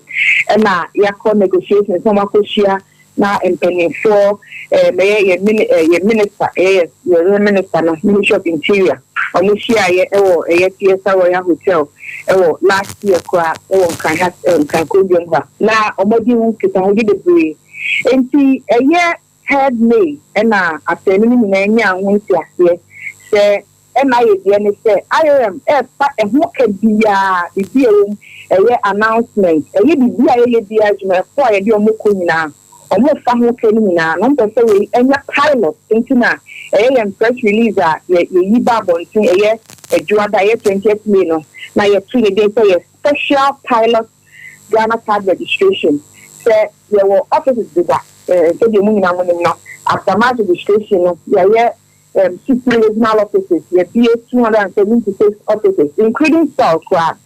Ɛna yɛakɔ negotiations na wɔakɔhyia na mpanimfoɔ ɛɛ yɛ mini ɛɛ yɛ minister ɛyɛ yɛ yɛ minister no Ministry of Interior wɔn hyiaeɛ ɛwɔ ɛyɛ Fiesta Royal Hotel ɛwɔ last year koraa ɛwɔ Nkran ha ɛɛ Nkran kurodua mu ha na wɔn adi ho nkitahodie bebree nti ɛyɛ third May ɛna afɛnu no nyinaa nyaa ho nteaseɛ sɛ Ɛna ayɛ deɛ ne sɛ IOM ɛɛfa ɛho ka biaa, biribi a ɛwɔ mu, ɛyɛ announcement, ɛyɛ biribi a yɛyɛ biaa adwumayɛfoɔ a yɛde wɔn kɔ nyinaa, wɔn refa ho ka no nyinaa, na wɔn pɛ sɛ wei ɛnyɛ pilot nti na ɛyɛ yɛn press release a yɛ yɛyi ba abɔnten ɛyɛ Adwuada ɛyɛ twentieth May no, na yɛto ne din sɛ yɛ special pilot Ghana card registration, sɛ yɛwɔ offices deda, sɛdeɛ mo nyinaa mo nim no, after March registration no yɛayɛ. 60 regional offices, yɛbue 276 offices, including cell koraa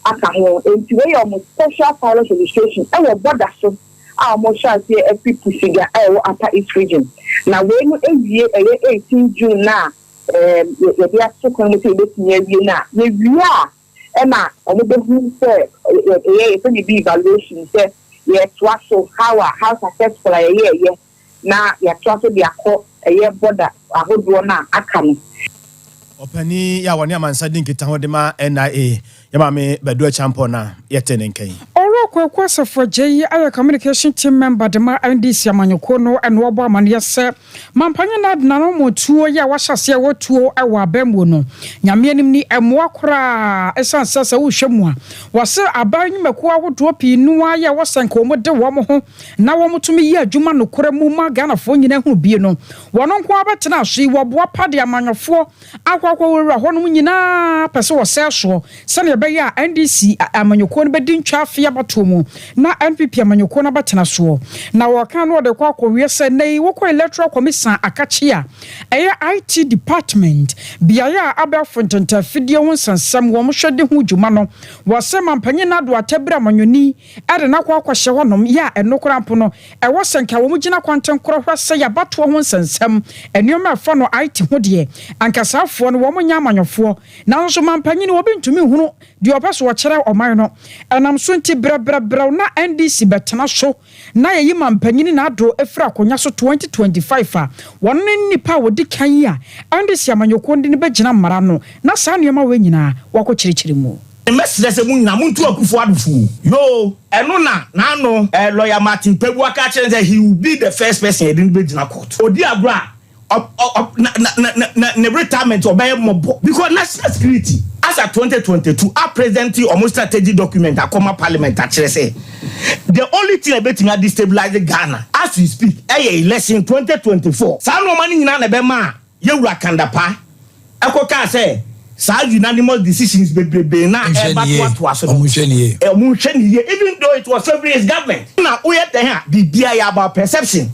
aka ho. Enti wei yɛ wɔn special pilot registration wɔ border so a wɔhyɛ aseɛ afiri Pusiga a ɛwɔ Upper East Region. Na wei no awie ɛyɛ 18 June no a yɛde ato kwan mu sɛ yɛbɛtumi awie no a, yɛwie a ɛna wɔbɛhu sɛ ɛyɛ yɛfrɛ biribi evaluation sɛ yɛtoa so how a how successful a yɛyɛɛyɛ na yɛatoa so de akɔ ɛyɛ border ahodoɔ no a aka no. Ɔpanin yi a wɔne amansa di nkitaho de ma NIA, yɛ maame Badu Acheampong na yɛte ne nka yi. Owura Kwaku Asafo Agyei ayɛ Communication Team Member de ma NDC amanyɔkuo no na wabɔ amaneɛ sɛ Mampanyin Adnan Omotuo yi a wahyɛ aseɛ wɔ tuo wɔ abammuo no, Nyame anim ni, ɛmmoa koraa ɛsiane sɛ sɛ wohwɛ mu a wɔse aban nnwumakuo ahodoɔ pii no ara yɛ wɔ sɛ nka wɔn de wɔn ho na wɔn tumi yɛ adwuma nokorɛ mu ma Ghanafoɔ nyinaa hunu bie no wɔn nko ara bɛtena so yi wɔboa pa de amanyɔfoɔ akɔ akɔwurawura hɔnom nyinaa pɛ sɛ wɔsɛe soɔ sɛdeɛ ɛbɛyɛ a NDC amanyɔkuo no bɛdi ntwa afe abatoɔ mu na NPP amanyɔkuo no abɛtena soɔ. Na wɔka no wɔde kɔ akɔwie sɛ nnɛ yi wokɔ Electoral Commission akakye a ɛyɛ IT Department, beaeɛ a abɛɛfo ntɛntɛnfidie ho nsɛnsɛm wɔn hwɛ di ho dwuma no, wɔse Mampanyin Nado Atabiri amanyɔni de no akɔ akɔhyɛ hɔnom, yɛ a ɛno koraa mpo no, ɛwɔ sɛ nka wɔgyina kwantenkorɔ hwɛ sɛ y'abatoɔ ho nsɛnsɛm, nnoɔma a ɛfa no IT ho deɛ, anka saa foɔ no wɔn nyɛ amanyɔfoɔ. Nanso manpanyin obi ntumi nhunu deɛ ɔpɛ so ɔkyerɛ ɔman no. Ɛnam so nti brɛbrɛbrɛw na NDC bɛtena so na yɛyi manpanyin Nado firi akonwa so 2025 a, wɔn ne nnipa a wɔdi kan yi a NDC amanyɔkuo no de no bɛgyina mmara ano na saa nnoɔma wei nyinaa wɔakɔ kyerɛkyerɛ mu. Mɛsrɛ sɛ mo nyinaa montu Akufo Addo fo o. Yoo, ɛno na n'ano eh, Lawyer Martin Kpebu aka akyerɛ no sɛ he will be the first person yɛde no bɛgyina court. Ɔdi agorɔ a, ɔ, ɔ, ɔ, na, na, na, na, na, ne retirement ɔbɛyɛ mmɔbɔ. Because national security as at 2022 a present wɔn strategy document akɔma parliament akyerɛ sɛ the only thing a ɛbɛtumi a destabilize Ghana as we speak ɛyɛ election 2024. Saa nnoɔma no nyinaa na ɛbɛma a Yɛwura Kandapa kɔ kaa sɛ saa unanimous decisions bebrebe no a ɛreba toatoa so no, Wɔnhwɛ no yie. wɔnhwɛ no yie even though it was favouring his government. Na woyɛ dɛn a biribiara yɛ about perception.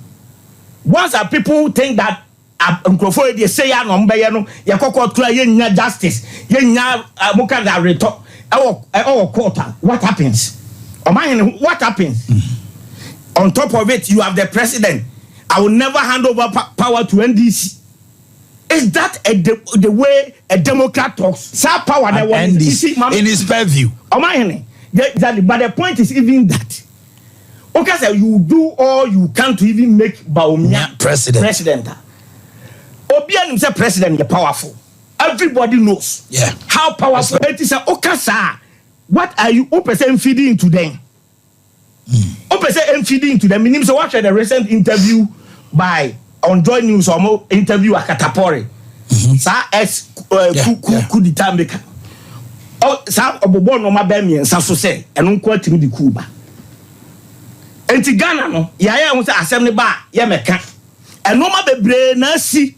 Once a people think that nkurɔfoɔ yi deɛ sei ara na wɔbɛyɛ no, yɛkɔ court koraa yɛnnya justice, yɛnnya moka de aweretɔ ɛwɔ ɛwɔ court a, what happens? Ɔmanhene, what happens? On top of it, you have the president. I will never hand over power to NDC. Is that a de the way a Democrat talks? Saa power na ɛwɔ ne NDC in his purview. Ɔmanhene, exactly. But the point is even that. Okay, sir, you do all you can to even make Bawumia president. President. Obi anim sɛ president yɛ powerful. Everybody knows how powerful. Eti sɛ oka saa, what are you? Wopɛ sɛ mfidi into them? Wopɛ sɛ ɛmfidi into them? Menim sɛ woahwɛ the recent interview by on Joy News, ɔmo interview Akatapore, saa ex coup d'etat maker. Saa ɔbobɔ nneɛma bɛɛ mmiɛnsa so sɛ ɛno nko atumi de coup ba. Enti Ghana no, yɛayɛ ho sɛ asɛm no ba a yɛmɛka. Nneɛma bebree na asi.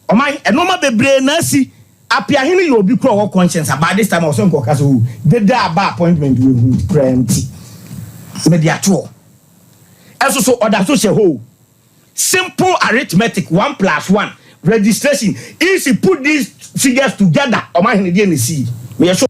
Ɔman, nneɛma bebree na asi. Apiahene yɛ obi kura ɔwɔ conscience a by this time ɔsɛ nka ɔka sɛ oh dede aba appointment wɔ ehu koraa nti mede ato hɔ. Ɛso so ɔda so hyɛ hɔ o. Simple arithmetic one plus one registration if you put these figures together ɔmahene deɛ na esii meyɛ sure.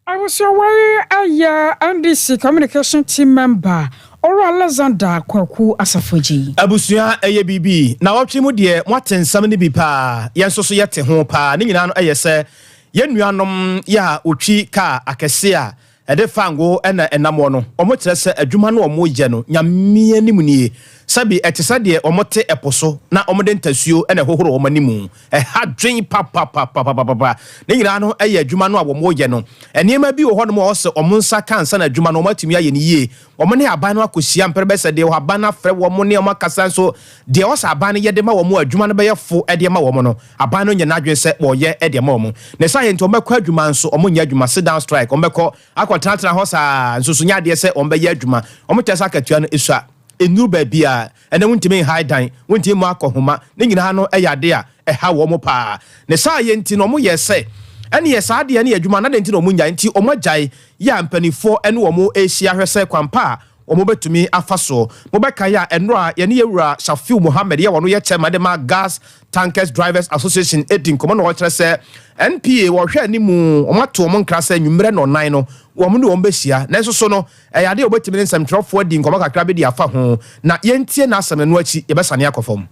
Abusua wei yɛ NDC communication team member Owura Alexander Kwaku Asafo-Agyei. Abusua ɛyɛ biribi. Nawɔtwe mu deɛ moate nsɛm no bi paa, yɛn nso so yɛte ho paa. Ne nyinaa no ɛyɛ sɛ yɛn nuanom yɛ a wɔtwi kaa akɛseɛ a ɛde fango na ɛnam wɔ no, wɔkyerɛ sɛ adwuma no a wɔyɛ no, Nyame anim nie, sɛbi ɛte sɛ deɛ wɔte ɛpo so na wɔde ntasuo na ɛhohoro wɔn anim. Ɛha dwen papapapapapapa. Ne nyinaa no yɛ adwuma no a wɔyɛ no. Nneɛma bi wɔ hɔnom a wɔsɛ wɔn nsa ka ansa na adwuma no wɔatumi ayɛ no yie. Wɔn ne aban no akɔhyia mpere bɛsɛ deɛ aban no afrɛ wɔn ne wɔn akasa nso deɛ ɔsɛ aban no yɛ de ma wɔn a adwuma no bɛyɛ fo de ama wɔn no, aban no nyɛ n'adwene sɛ wɔyɛ de ama wɔn. Ne saa yɛ nti wɔbɛkɔ adwuma nso wɔnyɛ adwuma, sit down strike, wɔbɛkɔ akɔtenatena hɔ saa nso so nyɛ adeɛ sɛ wɔbɛyɛ adwuma. Wɔkyerɛ sɛ akatua no sua. Nnuru baabi a ɛnnɛ wontumi nhae dan, wontumi mmɔ akɔnhoma, ne nyinaa no yɛ ade a ɛha wɔn paa. Ne saa yɛ nti no wɔyɛɛ sɛ, ɛneɛ saa adeɛ no yɛ adwuma no adɛn nti na wɔnnyae? Nti wɔagyae yɛ a mpanimfoɔ ne wɔn rehyia ahwɛ sɛ kwan pa a Wɔn bɛtumi afa soɔ. Mobɛkae a, ɛnora a yɛne yɛwura Shafiu Mohammed yɛ wɔn yɛ chairman de ma Gas Tankers Drivers Association edi nkɔmmɔ na wɔkyerɛ sɛ NPA wɔhwɛ anim, wɔn ato wɔn nkra sɛ nwummerɛ na ɔnan no wɔn ne wɔn bɛhyia. Nanso so no ɛyɛ adeɛ a wɔbɛtumi ne nsɛmtwerɛfoɔ adi nkɔmmɔ kakra bi de afa ho, na yɛntie n'asɛm no akyi yɛbɛsane akɔ fam.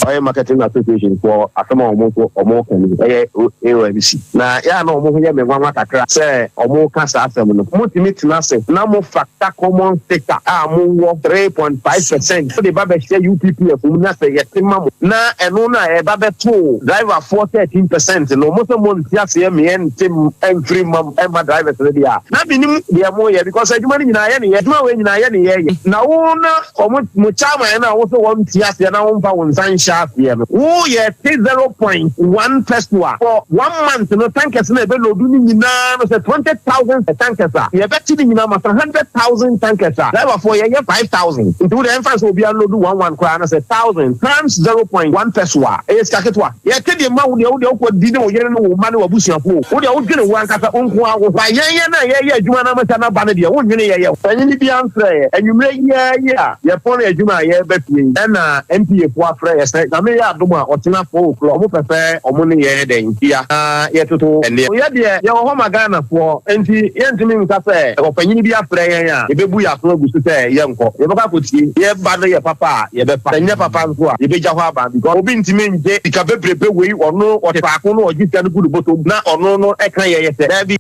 Oil Marketing Association foɔ asɛm a wɔn nso wɔn ka ni, ɛyɛ AOMC na yɛ a na wɔn ho yɛ me nwanwa kakra sɛ wɔn ka saa asɛm no. Mo tumi tena ase na mo factor common sector a mo wɔ 3.5% de ba bɛhyɛ UPPF mu, na sɛ yɛte ma mo na ɛno na ɛba bɛto driver foɔ 13% no, mo sɛ mo nte aseɛ meɛ nte mfiri ma ɛma drivers no deɛ a, na menim deɛ mo yɛ, because adwuma no nyinaa yɛ ne yɛ, adwuma wei nyinaa yɛ ne yɛ yɛ na wo na wɔn mo chairman na wo sɛ wɔn te aseɛ na wɔn mfa wɔn nsa nhyɛ aseɛ no, wo yɛ te 0.1 pesewa for one month no. Tankers na ebe load ne nyinaa no, sɛ 20,000 tankers a yɛbɛte ne nyinaa ma sɛ 100,000 tankers a, driver foɔ yɛyɛ 5,000, nti wo deɛ ɛnfa sɛ obiara load one one koraa no, sɛ 1,000 times 0.1 pesewa, ɛyɛ sika ketewa. Yɛte deɛ ma wo deɛ, wo deɛ wokɔ di ne wo yere ne wo mma ne w'abusuafoɔ, wo deɛ wodwene wo ankasa wo nko ara wo ba. Yɛn yɛn a yɛyɛ adwuma no amasa no aba no deɛ, wonnwene yɛyɛ panyini bi amfrɛ yɛ. Anwummerɛ yiaa yi a yɛpɔn adwuma a yɛreba fie yi, ɛna NPA foɔ afrɛ yɛ sɛ Nyame yɛ adom a, ɔkyena 4 o'clock ɔmo pɛ sɛ ɔmo ne yɛn dɛn hyia na yɛtoto nneɛma. Yɛ deɛ, yɛwɔ hɔ ma Ghanafoɔ, nti yɛntumi nka sɛ ɔpanyini bi afrɛ yɛn a, yɛbɛbu yɛn aso agu so sɛ yɛnkɔ. Yɛbɛkɔ akɔtie. Yɛba no yɛ papa a, yɛbɛfa. Sɛ nyɛ papa nso a, yɛbɛgya hɔ aba, because obi ntumi ngye sika bebrebe wei, ɔno ɔte faako no, ɔgye sika no gu ne bɔtɔm na ɔno no ɛka yɛyɛ sɛ daabi.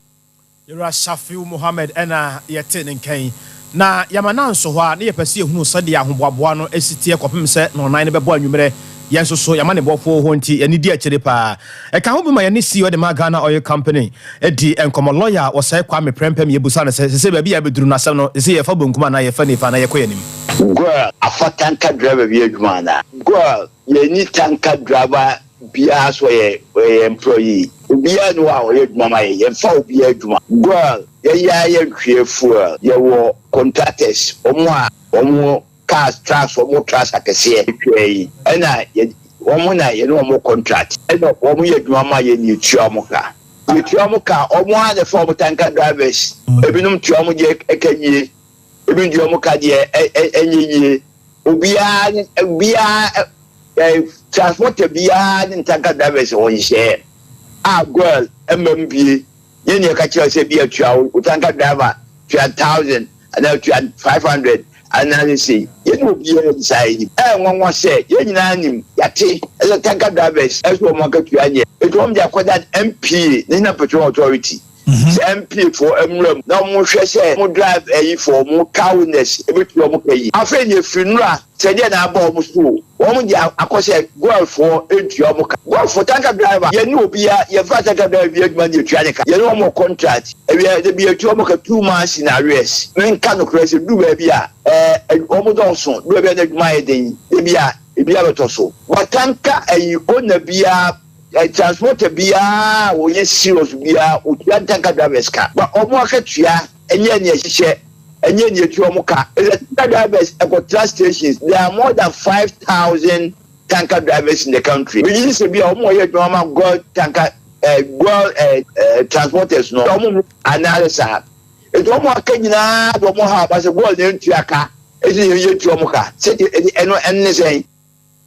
Yɛwura Shafiu Mohammed ɛna yɛte ne nkan na yɛama no nso hɔ a, ne yɛpɛ sɛ yɛhunu sɛdeɛ ahoboaboa no asi teɛ kɔpem sɛ na ɔnan no bɛbɔ anwummerɛ. Yɛn nso so yɛama ne bɔfoɔ hɔ, nti yɛne di akyire paa. Ɛka ho bi ma yɛne CEO de ma Ghana Oil Company di nkɔmmɔ, lawyer Wɔsɛe Kwame Prɛmpɛm. Yɛbusa no sɛ sɛ baabi a yɛbɛduru no, asɛm no sɛ yɛfa bonkum anaa yɛfa nifa anaa yɛkɔ yɛnim. GOIL afa tanker driver bi adwuma ana? GOIL, yɛni tanker driver biara so ɔyɛ employee. Obiara ni hɔ a ɔyɛ adwuma ma yɛ, yɛmfa obiara adwuma. GOIL, yɛyɛ a yɛntwie fuel, yɛwɔ contractors, wɔn a wɔn cars, trucks, wɔn trucks akɛseɛ twɛ yi, ɛna yɛ wɔn na yɛne wɔn contract, ɛna wɔn yɛ adwuma ma yɛ ne yɛtua wɔn ka. Yɛtua wɔn ka, wɔn a na ɛfa wɔn tanker drivers, ebinom tua wɔn deɛ ɛka yie, ebi deɛ wɔn ka deɛ ɛnyɛ yie. Obiara ne obiara transporter biara ne tanker drivers wɔn nhyehyɛeɛ a GOIL ɛma mu bie. Yɛn ni ɛka kyerɛ sɛ bi atua wo tanker driver tua 1,000 anaa tua 500 anaa sɛ yɛn ni obiara ni saa yi. Nwanwa sɛ yɛn nyinaa nim, yate ɛsɛ tanker drivers ɛsɛ wɔn akatua nyɛ etu wɔn de akɔda NPA, National Petroleum Authority, sɛ NPA foɔ nwura mu na wɔn hwɛ sɛ wɔn drive ɛyi foɔ, wɔn car owners ebetua wɔn ka yi. Afei ne efiri nura sɛ deɛ na aba wɔn so, wɔn de akɔ sɛ GOIL foɔ ntua wɔn ka. GOIL foɔ tanker driver, yɛn ne obiara yɛfa tanker driver bi adwuma ne yɛtua ne ka. Yɛne wɔn contract ewia de bi yɛtua wɔn ka 2 months in arrears. Menka nokorɛ sɛ du baabi a wɔn dɔɔso, du baabi a n'adwuma yɛ den, ebi a ebi abɛtɔ so, but tanker ɛyi owner biara, transporter biara wɔyɛ serious biara otua tanker drivers ka, but wɔn akatua ɛnyɛ nea ɛhyehyɛ, ɛnyɛ nea etua wɔn ka. Ɛsɛ tanker drivers ɛkɔtra stations. There are more than 5,000 tanker drivers in the country. Megye sɛ bi a wɔn a wɔyɛ adwuma ma GOIL tanker GOIL transporters no wɔn anaasɛ saa etu wɔn aka nyinaa de wɔn ha aba sɛ GOIL na ntua ka, esi yɛn yɛ tua wɔn ka sɛ ɛno ɛne sɛn.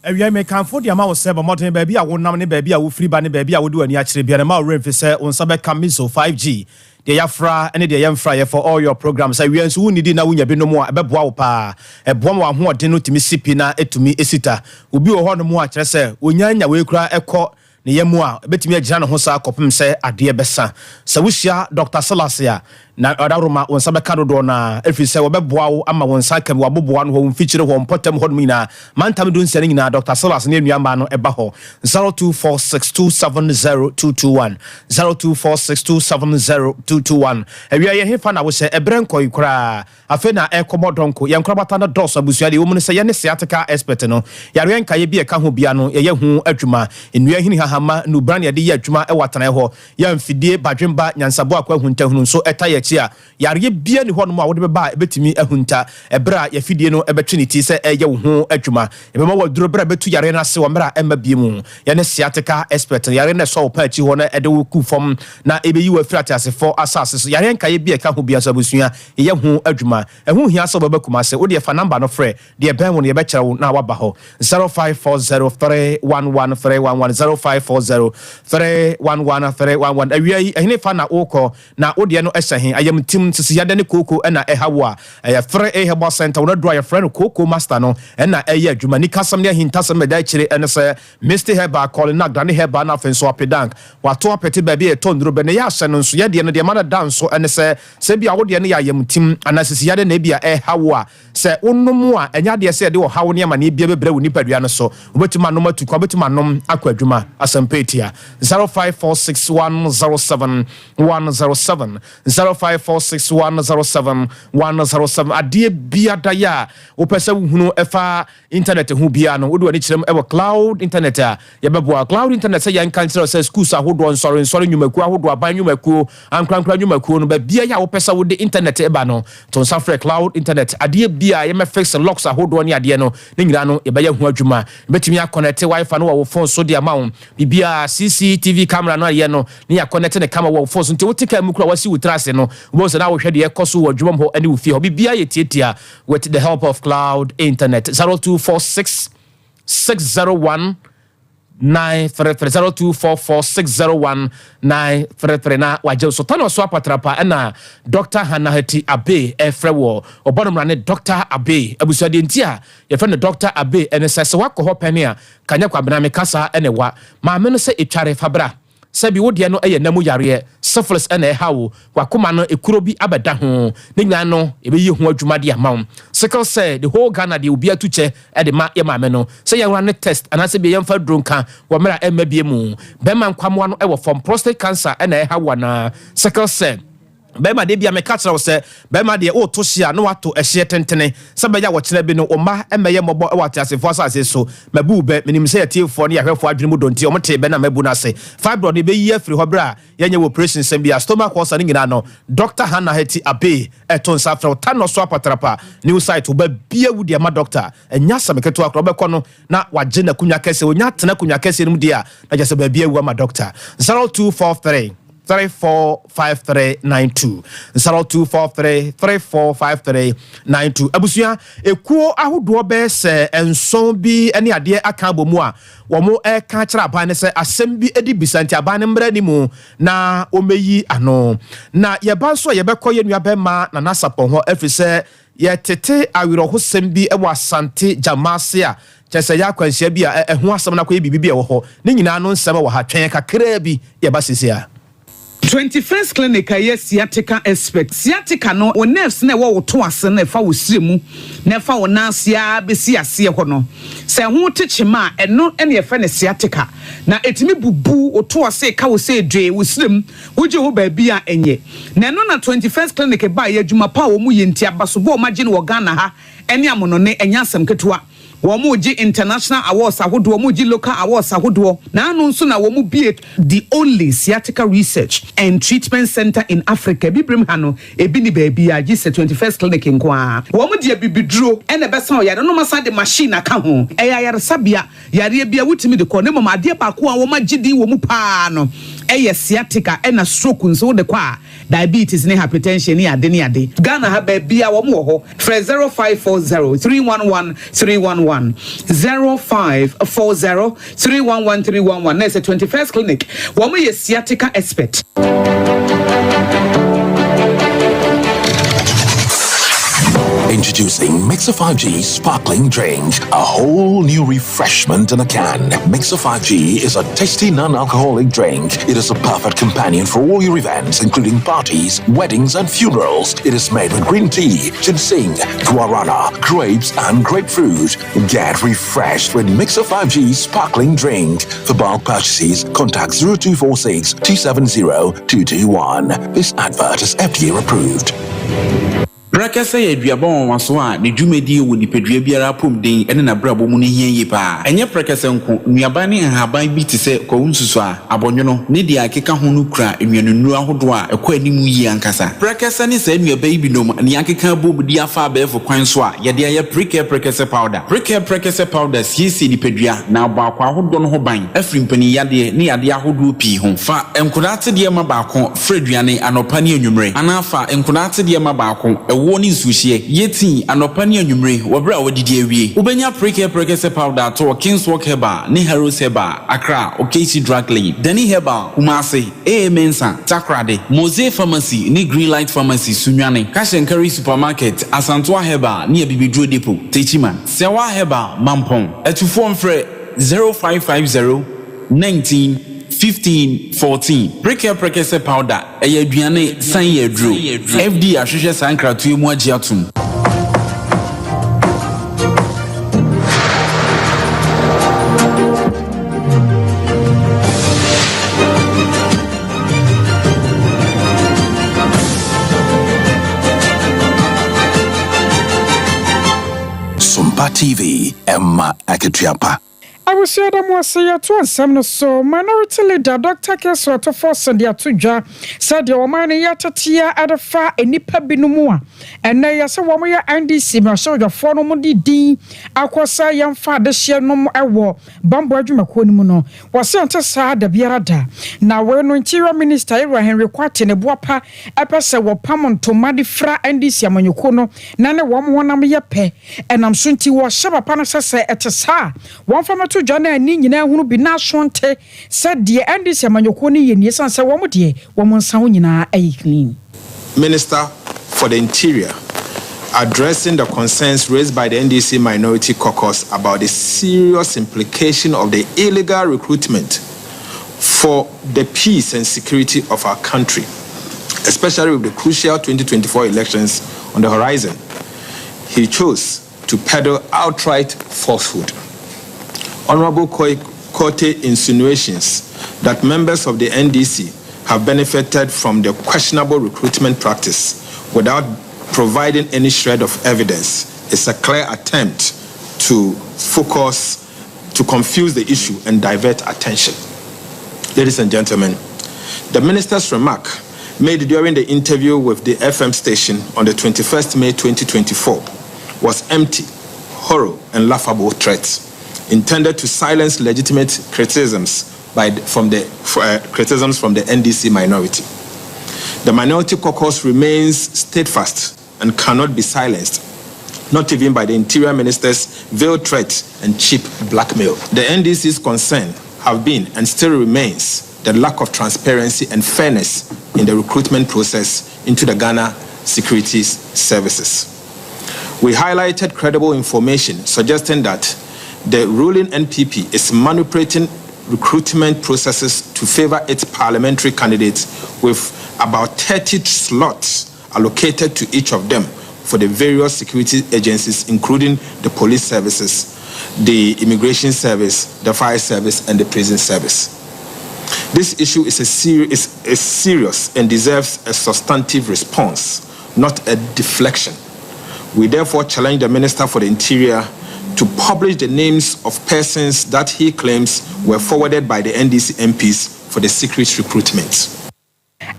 Awia mekamfo de ama wo sɛ bɔ mmɔden, baabi a wonam ne baabi a wofiri ba ne baabi a wode w'ani akyerɛ biara, ma wo werɛ mfi sɛ wo nsa bɛka Miso 5G, deɛ yɛafra ne deɛ yɛmfra yɛ for all your programs. Awia nso wonnidi na wonya binom a ɛbɛboa wo paa, ɛboa ma w'ahoɔden no tumi si pi na ɛtumi sita. Obi wɔ hɔ nom a kyerɛ sɛ wonya nya wei koraa ɛkɔ ne yɛ mu a, ɛbɛtumi agyina ne ho saa kɔpem sɛ adeɛ bɛsa. Sɛ wohyia Dr Silas a, na ɔdaworoma wo nsa bɛka dodoɔ no a, ɛfiri sɛ wɔbɛboa wo ama wo nsa ka bi. Waboboa no hɔ, wo mfikyire hɔ, mpɔtam hɔ nom nyinaa, mantam 16 no nyinaa, Dr Silas ne anuammaa no ɛba hɔ. 0246270221, 0246270221. Awia yɛ hefa na wohyɛ ɛberɛ nkɔi koraa? Afei na ɛkɔbɔ dɔnko yɛn nkorabata no dɔɔso. Abusua deɛ ɛwɔ mu no sɛ yɛne sciatica expert no, yareɛ nkaeɛ bi ɛka ho bia no, yɛyɛ ho adwuma. Nnua hini, hahama, nubran, yɛde yɛ adwuma ɛwɔ atenaeɛ hɔ. Yɛ mfidie badwemba nyansaboa akɔ ahuntahunu nso ɛta yɛ akyi. akyi a, yareɛ biara nni hɔnom a wode bɛba a ɛbɛtumi ahunta ɛberɛ a yɛafidie no bɛtwe ne ti sɛ ɛreyɛ wo ho adwuma. Yɛbɛma wo aduro berɛ a ɛbɛtu yareɛ no ase wɔ mmerɛ a ɛmma bio mu. Yɛne sciatica expert no, yareɛ no a ɛsɔ wo paa akyi hɔ na ɛde wo ku fam na ɛbɛyi wo afiri ateasefoɔ asase so. Yareɛ nkaeɛ bi a ɛka ho biara nso abusua, yɛyɛ ho adwuma. Ɛho nhia sɛ wobɛba Kumase, wo deɛ fa number no frɛ, deɛ ɛbɛn wo no yɛbɛkyerɛ wo na woaba hɔ. 0540311311, 0540311311. Awia yi, ɛhene fa na worekɔ? Na wo deɛ no hyɛ he? Ayamtim, sisiyadɛ ne kooko na ɛha wo a, ɛyɛ 3A Herbal Centre, wɔn aduro a yɛfrɛ no Kooko Master no na ɛyɛ adwuma. Nikasɛm ne ahintasɛm a ɛda akyire ne sɛ, Misty Herbal, Kɔlenak, Dane Herbal na afei nso Apedank. Wɔato apete baabi a yɛtɔ nnuro bɛ na ɛyɛ ahyɛ no nso. Yɛ deɛ no, deɛ ɛma no da nso ne sɛ, sɛ ebia wo deɛ no yɛ ayamtim anaa sisiyadɛ na ebia ɛreha wo a, Sɛ wonom a, ɛnyɛ adeɛ sɛ ɛde ɔhaw ne amaneɛ biara bɛbrɛ wo nipadua no so. Wobɛtumi anom atu kwan, wobɛtumi anom akɔ adwuma. Asɛmpa Etia, 0546107107, 0546107107. Adeɛ biada yɛ a wopɛ sɛ wohunu ɛfa internet ho biara no, wode w'ani kyerɛ mu ɛwɔ cloud internet a, yɛbɛboa. Cloud internet sɛ yɛnka nkyerɛ wo sɛ schools ahodoɔ, nsɔre nsɔre nnwumakuo ahodoɔ, aban nnwumakuo, ankorankora nnwumakuo no, baabiara a wopɛ sɛ wode internet ba no, to nsa frɛ cloud internet. Adeɛ biara, yɛmɛ fix locks ahodoɔ ne adeɛ no, ne nyinaa no yɛbɛyɛ ho adwuma. Yɛbɛtumi akɔnɛte wifi no wɔ wo phone so de ama wo. Biribiara, CCTV camera no ayɛ no, ne yɛakɔnɛte no kama wɔ wo phone so. Nti wote kaa mu koraa a, woasi wo tiri ase no, wobɛhu sɛ na wohwɛ deɛ ɛkɔ so wɔ adwuma mu hɔ ne wo fie hɔ. Biribiara yɛ tiatia with the help of cloud internet. 0246 601 933 0244 601 933 na wagye wo so. Tano so apatrapa ɛna Dr. Hannah Hati Abe ɛfrɛ wɔ ɔbɔ no mmara ne Dr. Abe. Abusua deɛ nti a yɛfrɛ no Dr. Abe ɛne sɛ sɛ wakɔ hɔ pɛne a kanyɛ kwabena me kasa ɛne wa maame no sɛ etware fa bra. Sɛbi wo deɛ no yɛ nna mu yareɛ, syphilis na ɛha wo, w'akoma no ekuro bi abɛda ho, ne nyinaa no yɛbɛyi ho adwuma de ama wo. Sickle cell, the whole Ghana deɛ obiara tu kyɛ de ma yɛ maame no, sɛ yɛnwura ne test anaasɛ bia yɛmfa aduro nka wɔ mmerɛ a ɛmma bie mu. Bɛrima nkwamoa no wɔ fam, prostate cancer na ɛha wo anaa? Sickle cell. Bɛrima deɛ bia meka kyerɛ wo sɛ bɛrima deɛ woreto hye a na wato ɛhyeɛ tentene sɛ bɛyɛ a wɔkyena bi no wo mma mmɛyɛ mmɔbɔ wɔ ateasefoɔ asase so. Mabu wo bɛ. Menim sɛ atiefoɔ ne ahwɛfoɔ adwene mu dɔ nti wɔtee bɛ na mabu no ase. Fibroid no yɛbɛyi afiri hɔ berɛ a yɛnyɛ wo operation sɛm biara. Stomach ulcer no nyinaa no Doctor Hannah Hetty Abbey ɛto nsa frɛ wo. Tanɔ so apatrapa new site wo ba bia wu deɛ ma doctor. Ɛnyɛ asɛm ketewa koraa wobɛkɔ no na wagye n'akonwa kɛseɛ. Ɔnya atena akonwa kɛseɛ no mu deɛ a na kyerɛ sɛ baabi awu ama doctor. 0243 345392 0243 345392 Abusua ekuo ahodoɔ bɛyɛ sɛ nson bi ne adeɛ aka abɔ mu a wɔn reka akyerɛ aban no sɛ asɛm bi di bisa nti aban no mmra anim na wɔmmɛyi ano. Na yɛba nso a yɛbɛkɔ yɛn nua bɛrima Nana Sapɔn hɔ ɛfiri sɛ Yɛtete awerɛhosɛm bi wɔ Asante Gyama ase a, kyerɛ sɛ ɛyɛ akwanhyia bi a ɛho asɛm no akɔyɛ biribi bi a ɛwɔ hɔ. Ne nyinaa no nsɛm wɔ ha. Twɛn yɛn kakraa bi, yɛba seesei ara. 21st Clinic a ɛyɛ sciatica expert. Sciatica no, wo nerves no a ɛwɔ wo to ase no a ɛfa wo srɛ mu na ɛfa wo nan ase ara bɛsi aseɛ hɔ no, sɛ ɛho te kyema a, ɛno na yɛfrɛ no sciatica. Na ɛtumi bubu wo to ase, ka wo sɛ dwee, wo srɛ mu, Wogye wo baabi a ɛnyɛ. Na ɛno na 21st Clinic baeɛ, adwuma pa a wɔn yɛ nti, abasobɔ a wɔn agye no wɔ Ghana ha ne amonɔne, ɛnyɛ asɛm ketewa. Wɔn regye international awards ahodoɔ, wɔn regye local awards ahodoɔ. Na ano nso na wɔn bue the only sciatica research and treatment centre in Africa. Abibirem ha no, ebi nni baabiara gye sɛ 21st Clinic nko ara. Wɔn de abibiduro na ɛbɛsa ɔyare no, na wɔasan de machine aka ho. Ɛyɛ ayaresabea. Yareɛ biara wotumi de kɔ na mmom adeɛ baako a wɔagye din wɔ mu pa ara no yɛ sciatica ɛna stroke nso wode kɔ a diabetes ne hypertension ne ade ne ade. Ghana ha baabiara wɔn wɔ hɔ frɛ 0540 311 311 0540 311 311 na ɛsɛ 21st clinic wɔn yɛ sciatica expert. Introducing Mixer 5G Sparkling Drink, a whole new refreshment in a can. Mixer 5G is a tasty non-alcoholic drink. It is a perfect companion for all your events, including parties, weddings, and funerals. It is made with green tea, ginseng, guarana, grapes, and grapefruit. Get refreshed with Mixer 5G Sparkling Drink. For bulk purchases, contact 0246 270 221. This advert is FDA approved. Prɛkɛsɛ yɛ aduaba nwanwaso a ne dwumadie wɔ nipadua biara apɔmuden ne n'abrabɔ mu no hia yie paa. Ɛnyɛ prɛkɛsɛ nko, nnuaba ne nhaban bi te sɛ kwawu nsusuaa, abɔnwono, ne deɛ ɛkeka ho no kura nnuanennuro ahodoɔ a ɛkɔ anim yie ankasa. Prɛkɛsɛ ne saa nnuaba yi binom na yɛakeka abom de afa abɛɛfo kwan so a yɛde ayɛ Prekɛ Prɛkɛsɛ Powder. Prekɛ Prɛkɛsɛ Powder siesie nipadua na abɔ akwaa ahodoɔ no ho ban afiri mpaninyadeɛ ne yadeɛ ahodoɔ pii ho. Fa nkwadaa atedeɛ ma baako Fra aduane anɔpa ne anwummere, anaa fa nkwadaa atedeɛ ma baako, ɛwoɔ ne nsuohyeɛ. Yɛ tii anɔpa ne anwummere wɔ berɛ a woadidi awie. Wobɛnya Prekɛ Prɛkɛsɛ Powder atɔ wɔ Kingswalk Herbal ne Harrows Herbal, Accra, Okaishie Drug Lane, Dani Herbal, Kumasi, AA Mensah, Takoradi, Mose Pharmacy ne Greenlight Pharmacy, Sunyani, Cash and Carry Supermarket, Asantoa Herbal ne Abibiduro Depot, Techiman, Sɛwa Herbal, Mampong. Atufoɔ mfrɛ 0550 19 15 14. Prekɛ prɛkɛsɛ powder, ɛyɛ aduane san yɛ aduro. FDA ahwehwɛ saa nkratoɔ yi mu agye atom. Sompa TV, ɛma akatua pa. Abusua da mo ase yɛtoa nsɛm no so. Minority Leader Dɔkta Keso Ato Forson de ato dwa sɛ deɛ ɔman no yɛ teteɛ de fa nnipa binom a ɛnnɛ yɛ sɛ wɔn yɛ NDC mmarahyɛbadwafoɔ no wɔn de din akɔ sɛ yɛmfa adehyeɛ nom wɔ bammɔ adwumakuo no mu no wɔse ɛnte saa dabiara da. Na wei no Interior Minister Ewura Henry Quartey ne boapa pɛ sɛ wɔpam ntoma de fira NDC amanyɔkuo no na ne wɔn honam yɛ pɛ. Ɛnam so nti, wɔhyɛ papa no sɛ sɛ ɛte saa a, wɔmfa mmɛto dwa na ani nyinaa nhunu bi na aso nte sɛ deɛ NDC amanyɔkuo no yɛ nie ɛsiane sɛ wɔn deɛ wɔn nsa ho nyinaa yɛ clean. Minister for the Interior addressing the concerns raised by the NDC Minority Caucus about the serious implication of the illegal recruitment for the peace and security of our country, especially with the crucial 2024 elections on the horizon. He chose to peddle outright falsehood. Honorable Kote insinuations that members of the NDC have benefited from the questionable recruitment practice without providing any shred of evidence is a clear attempt to focus, to confuse the issue and divert attention. Ladies and gentlemen, the minister's remark made during the interview with the FM station on the 21st May 2024 was empty, horror, and laughable threats intended to silence legitimate criticisms by, from the, criticisms from the NDC minority. The minority caucus remains steadfast and cannot be silenced, not even by the interior minister's veiled threats and cheap blackmail. The NDC's concern have been and still remains the lack of transparency and fairness in the recruitment process into the Ghana Securities Services. We highlighted credible information suggesting that the ruling NPP is manipulating recruitment processes to favor its parliamentary candidates with about 30 slots allocated to each of them for the various security agencies, including the police services, the immigration service, the fire service, and the prison service. This issue is, a seri- is, is serious and deserves a substantive response, not a deflection. We therefore challenge the Minister for the Interior to publish the names of persons that he claims were forwarded by the NDC MPs for the secret recruitment.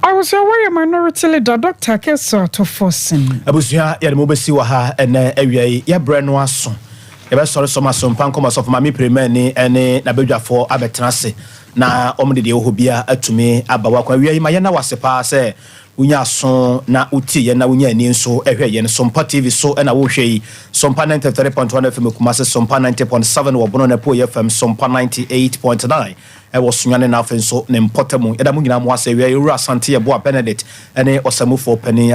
Abusua wɔyɛ Minority Leader Dr. Keso Ato Forson. Abusua yɛde mo bɛsi wɔ ha ɛnɛ awia yi yɛbrɛ no aso yɛbɛsɔre sɔm asompa nkɔmɔ sɔfo maame pirimani ne n'abadwafoɔ abɛtena ase na wɔn de deɛ ɛwɔ hɔ bia atumi aba wakɔ awia yi ma yɛn na wase paa sɛ wonya aso na wotie yɛn na wonya ani nso hwɛ yɛn Sompa TV so ɛna wohwɛ yi Sompa 93.1 FM Kumase Sompa 90.7 wɔ Bono Napo FM Sompa 98.9 ɛwɔ Sunyani na afei nso ne mpɔtam yɛda mo nyinaa mo ase awia yɛwura Asante Yɛboa Benedict ɛne ɔsamufoɔ panin.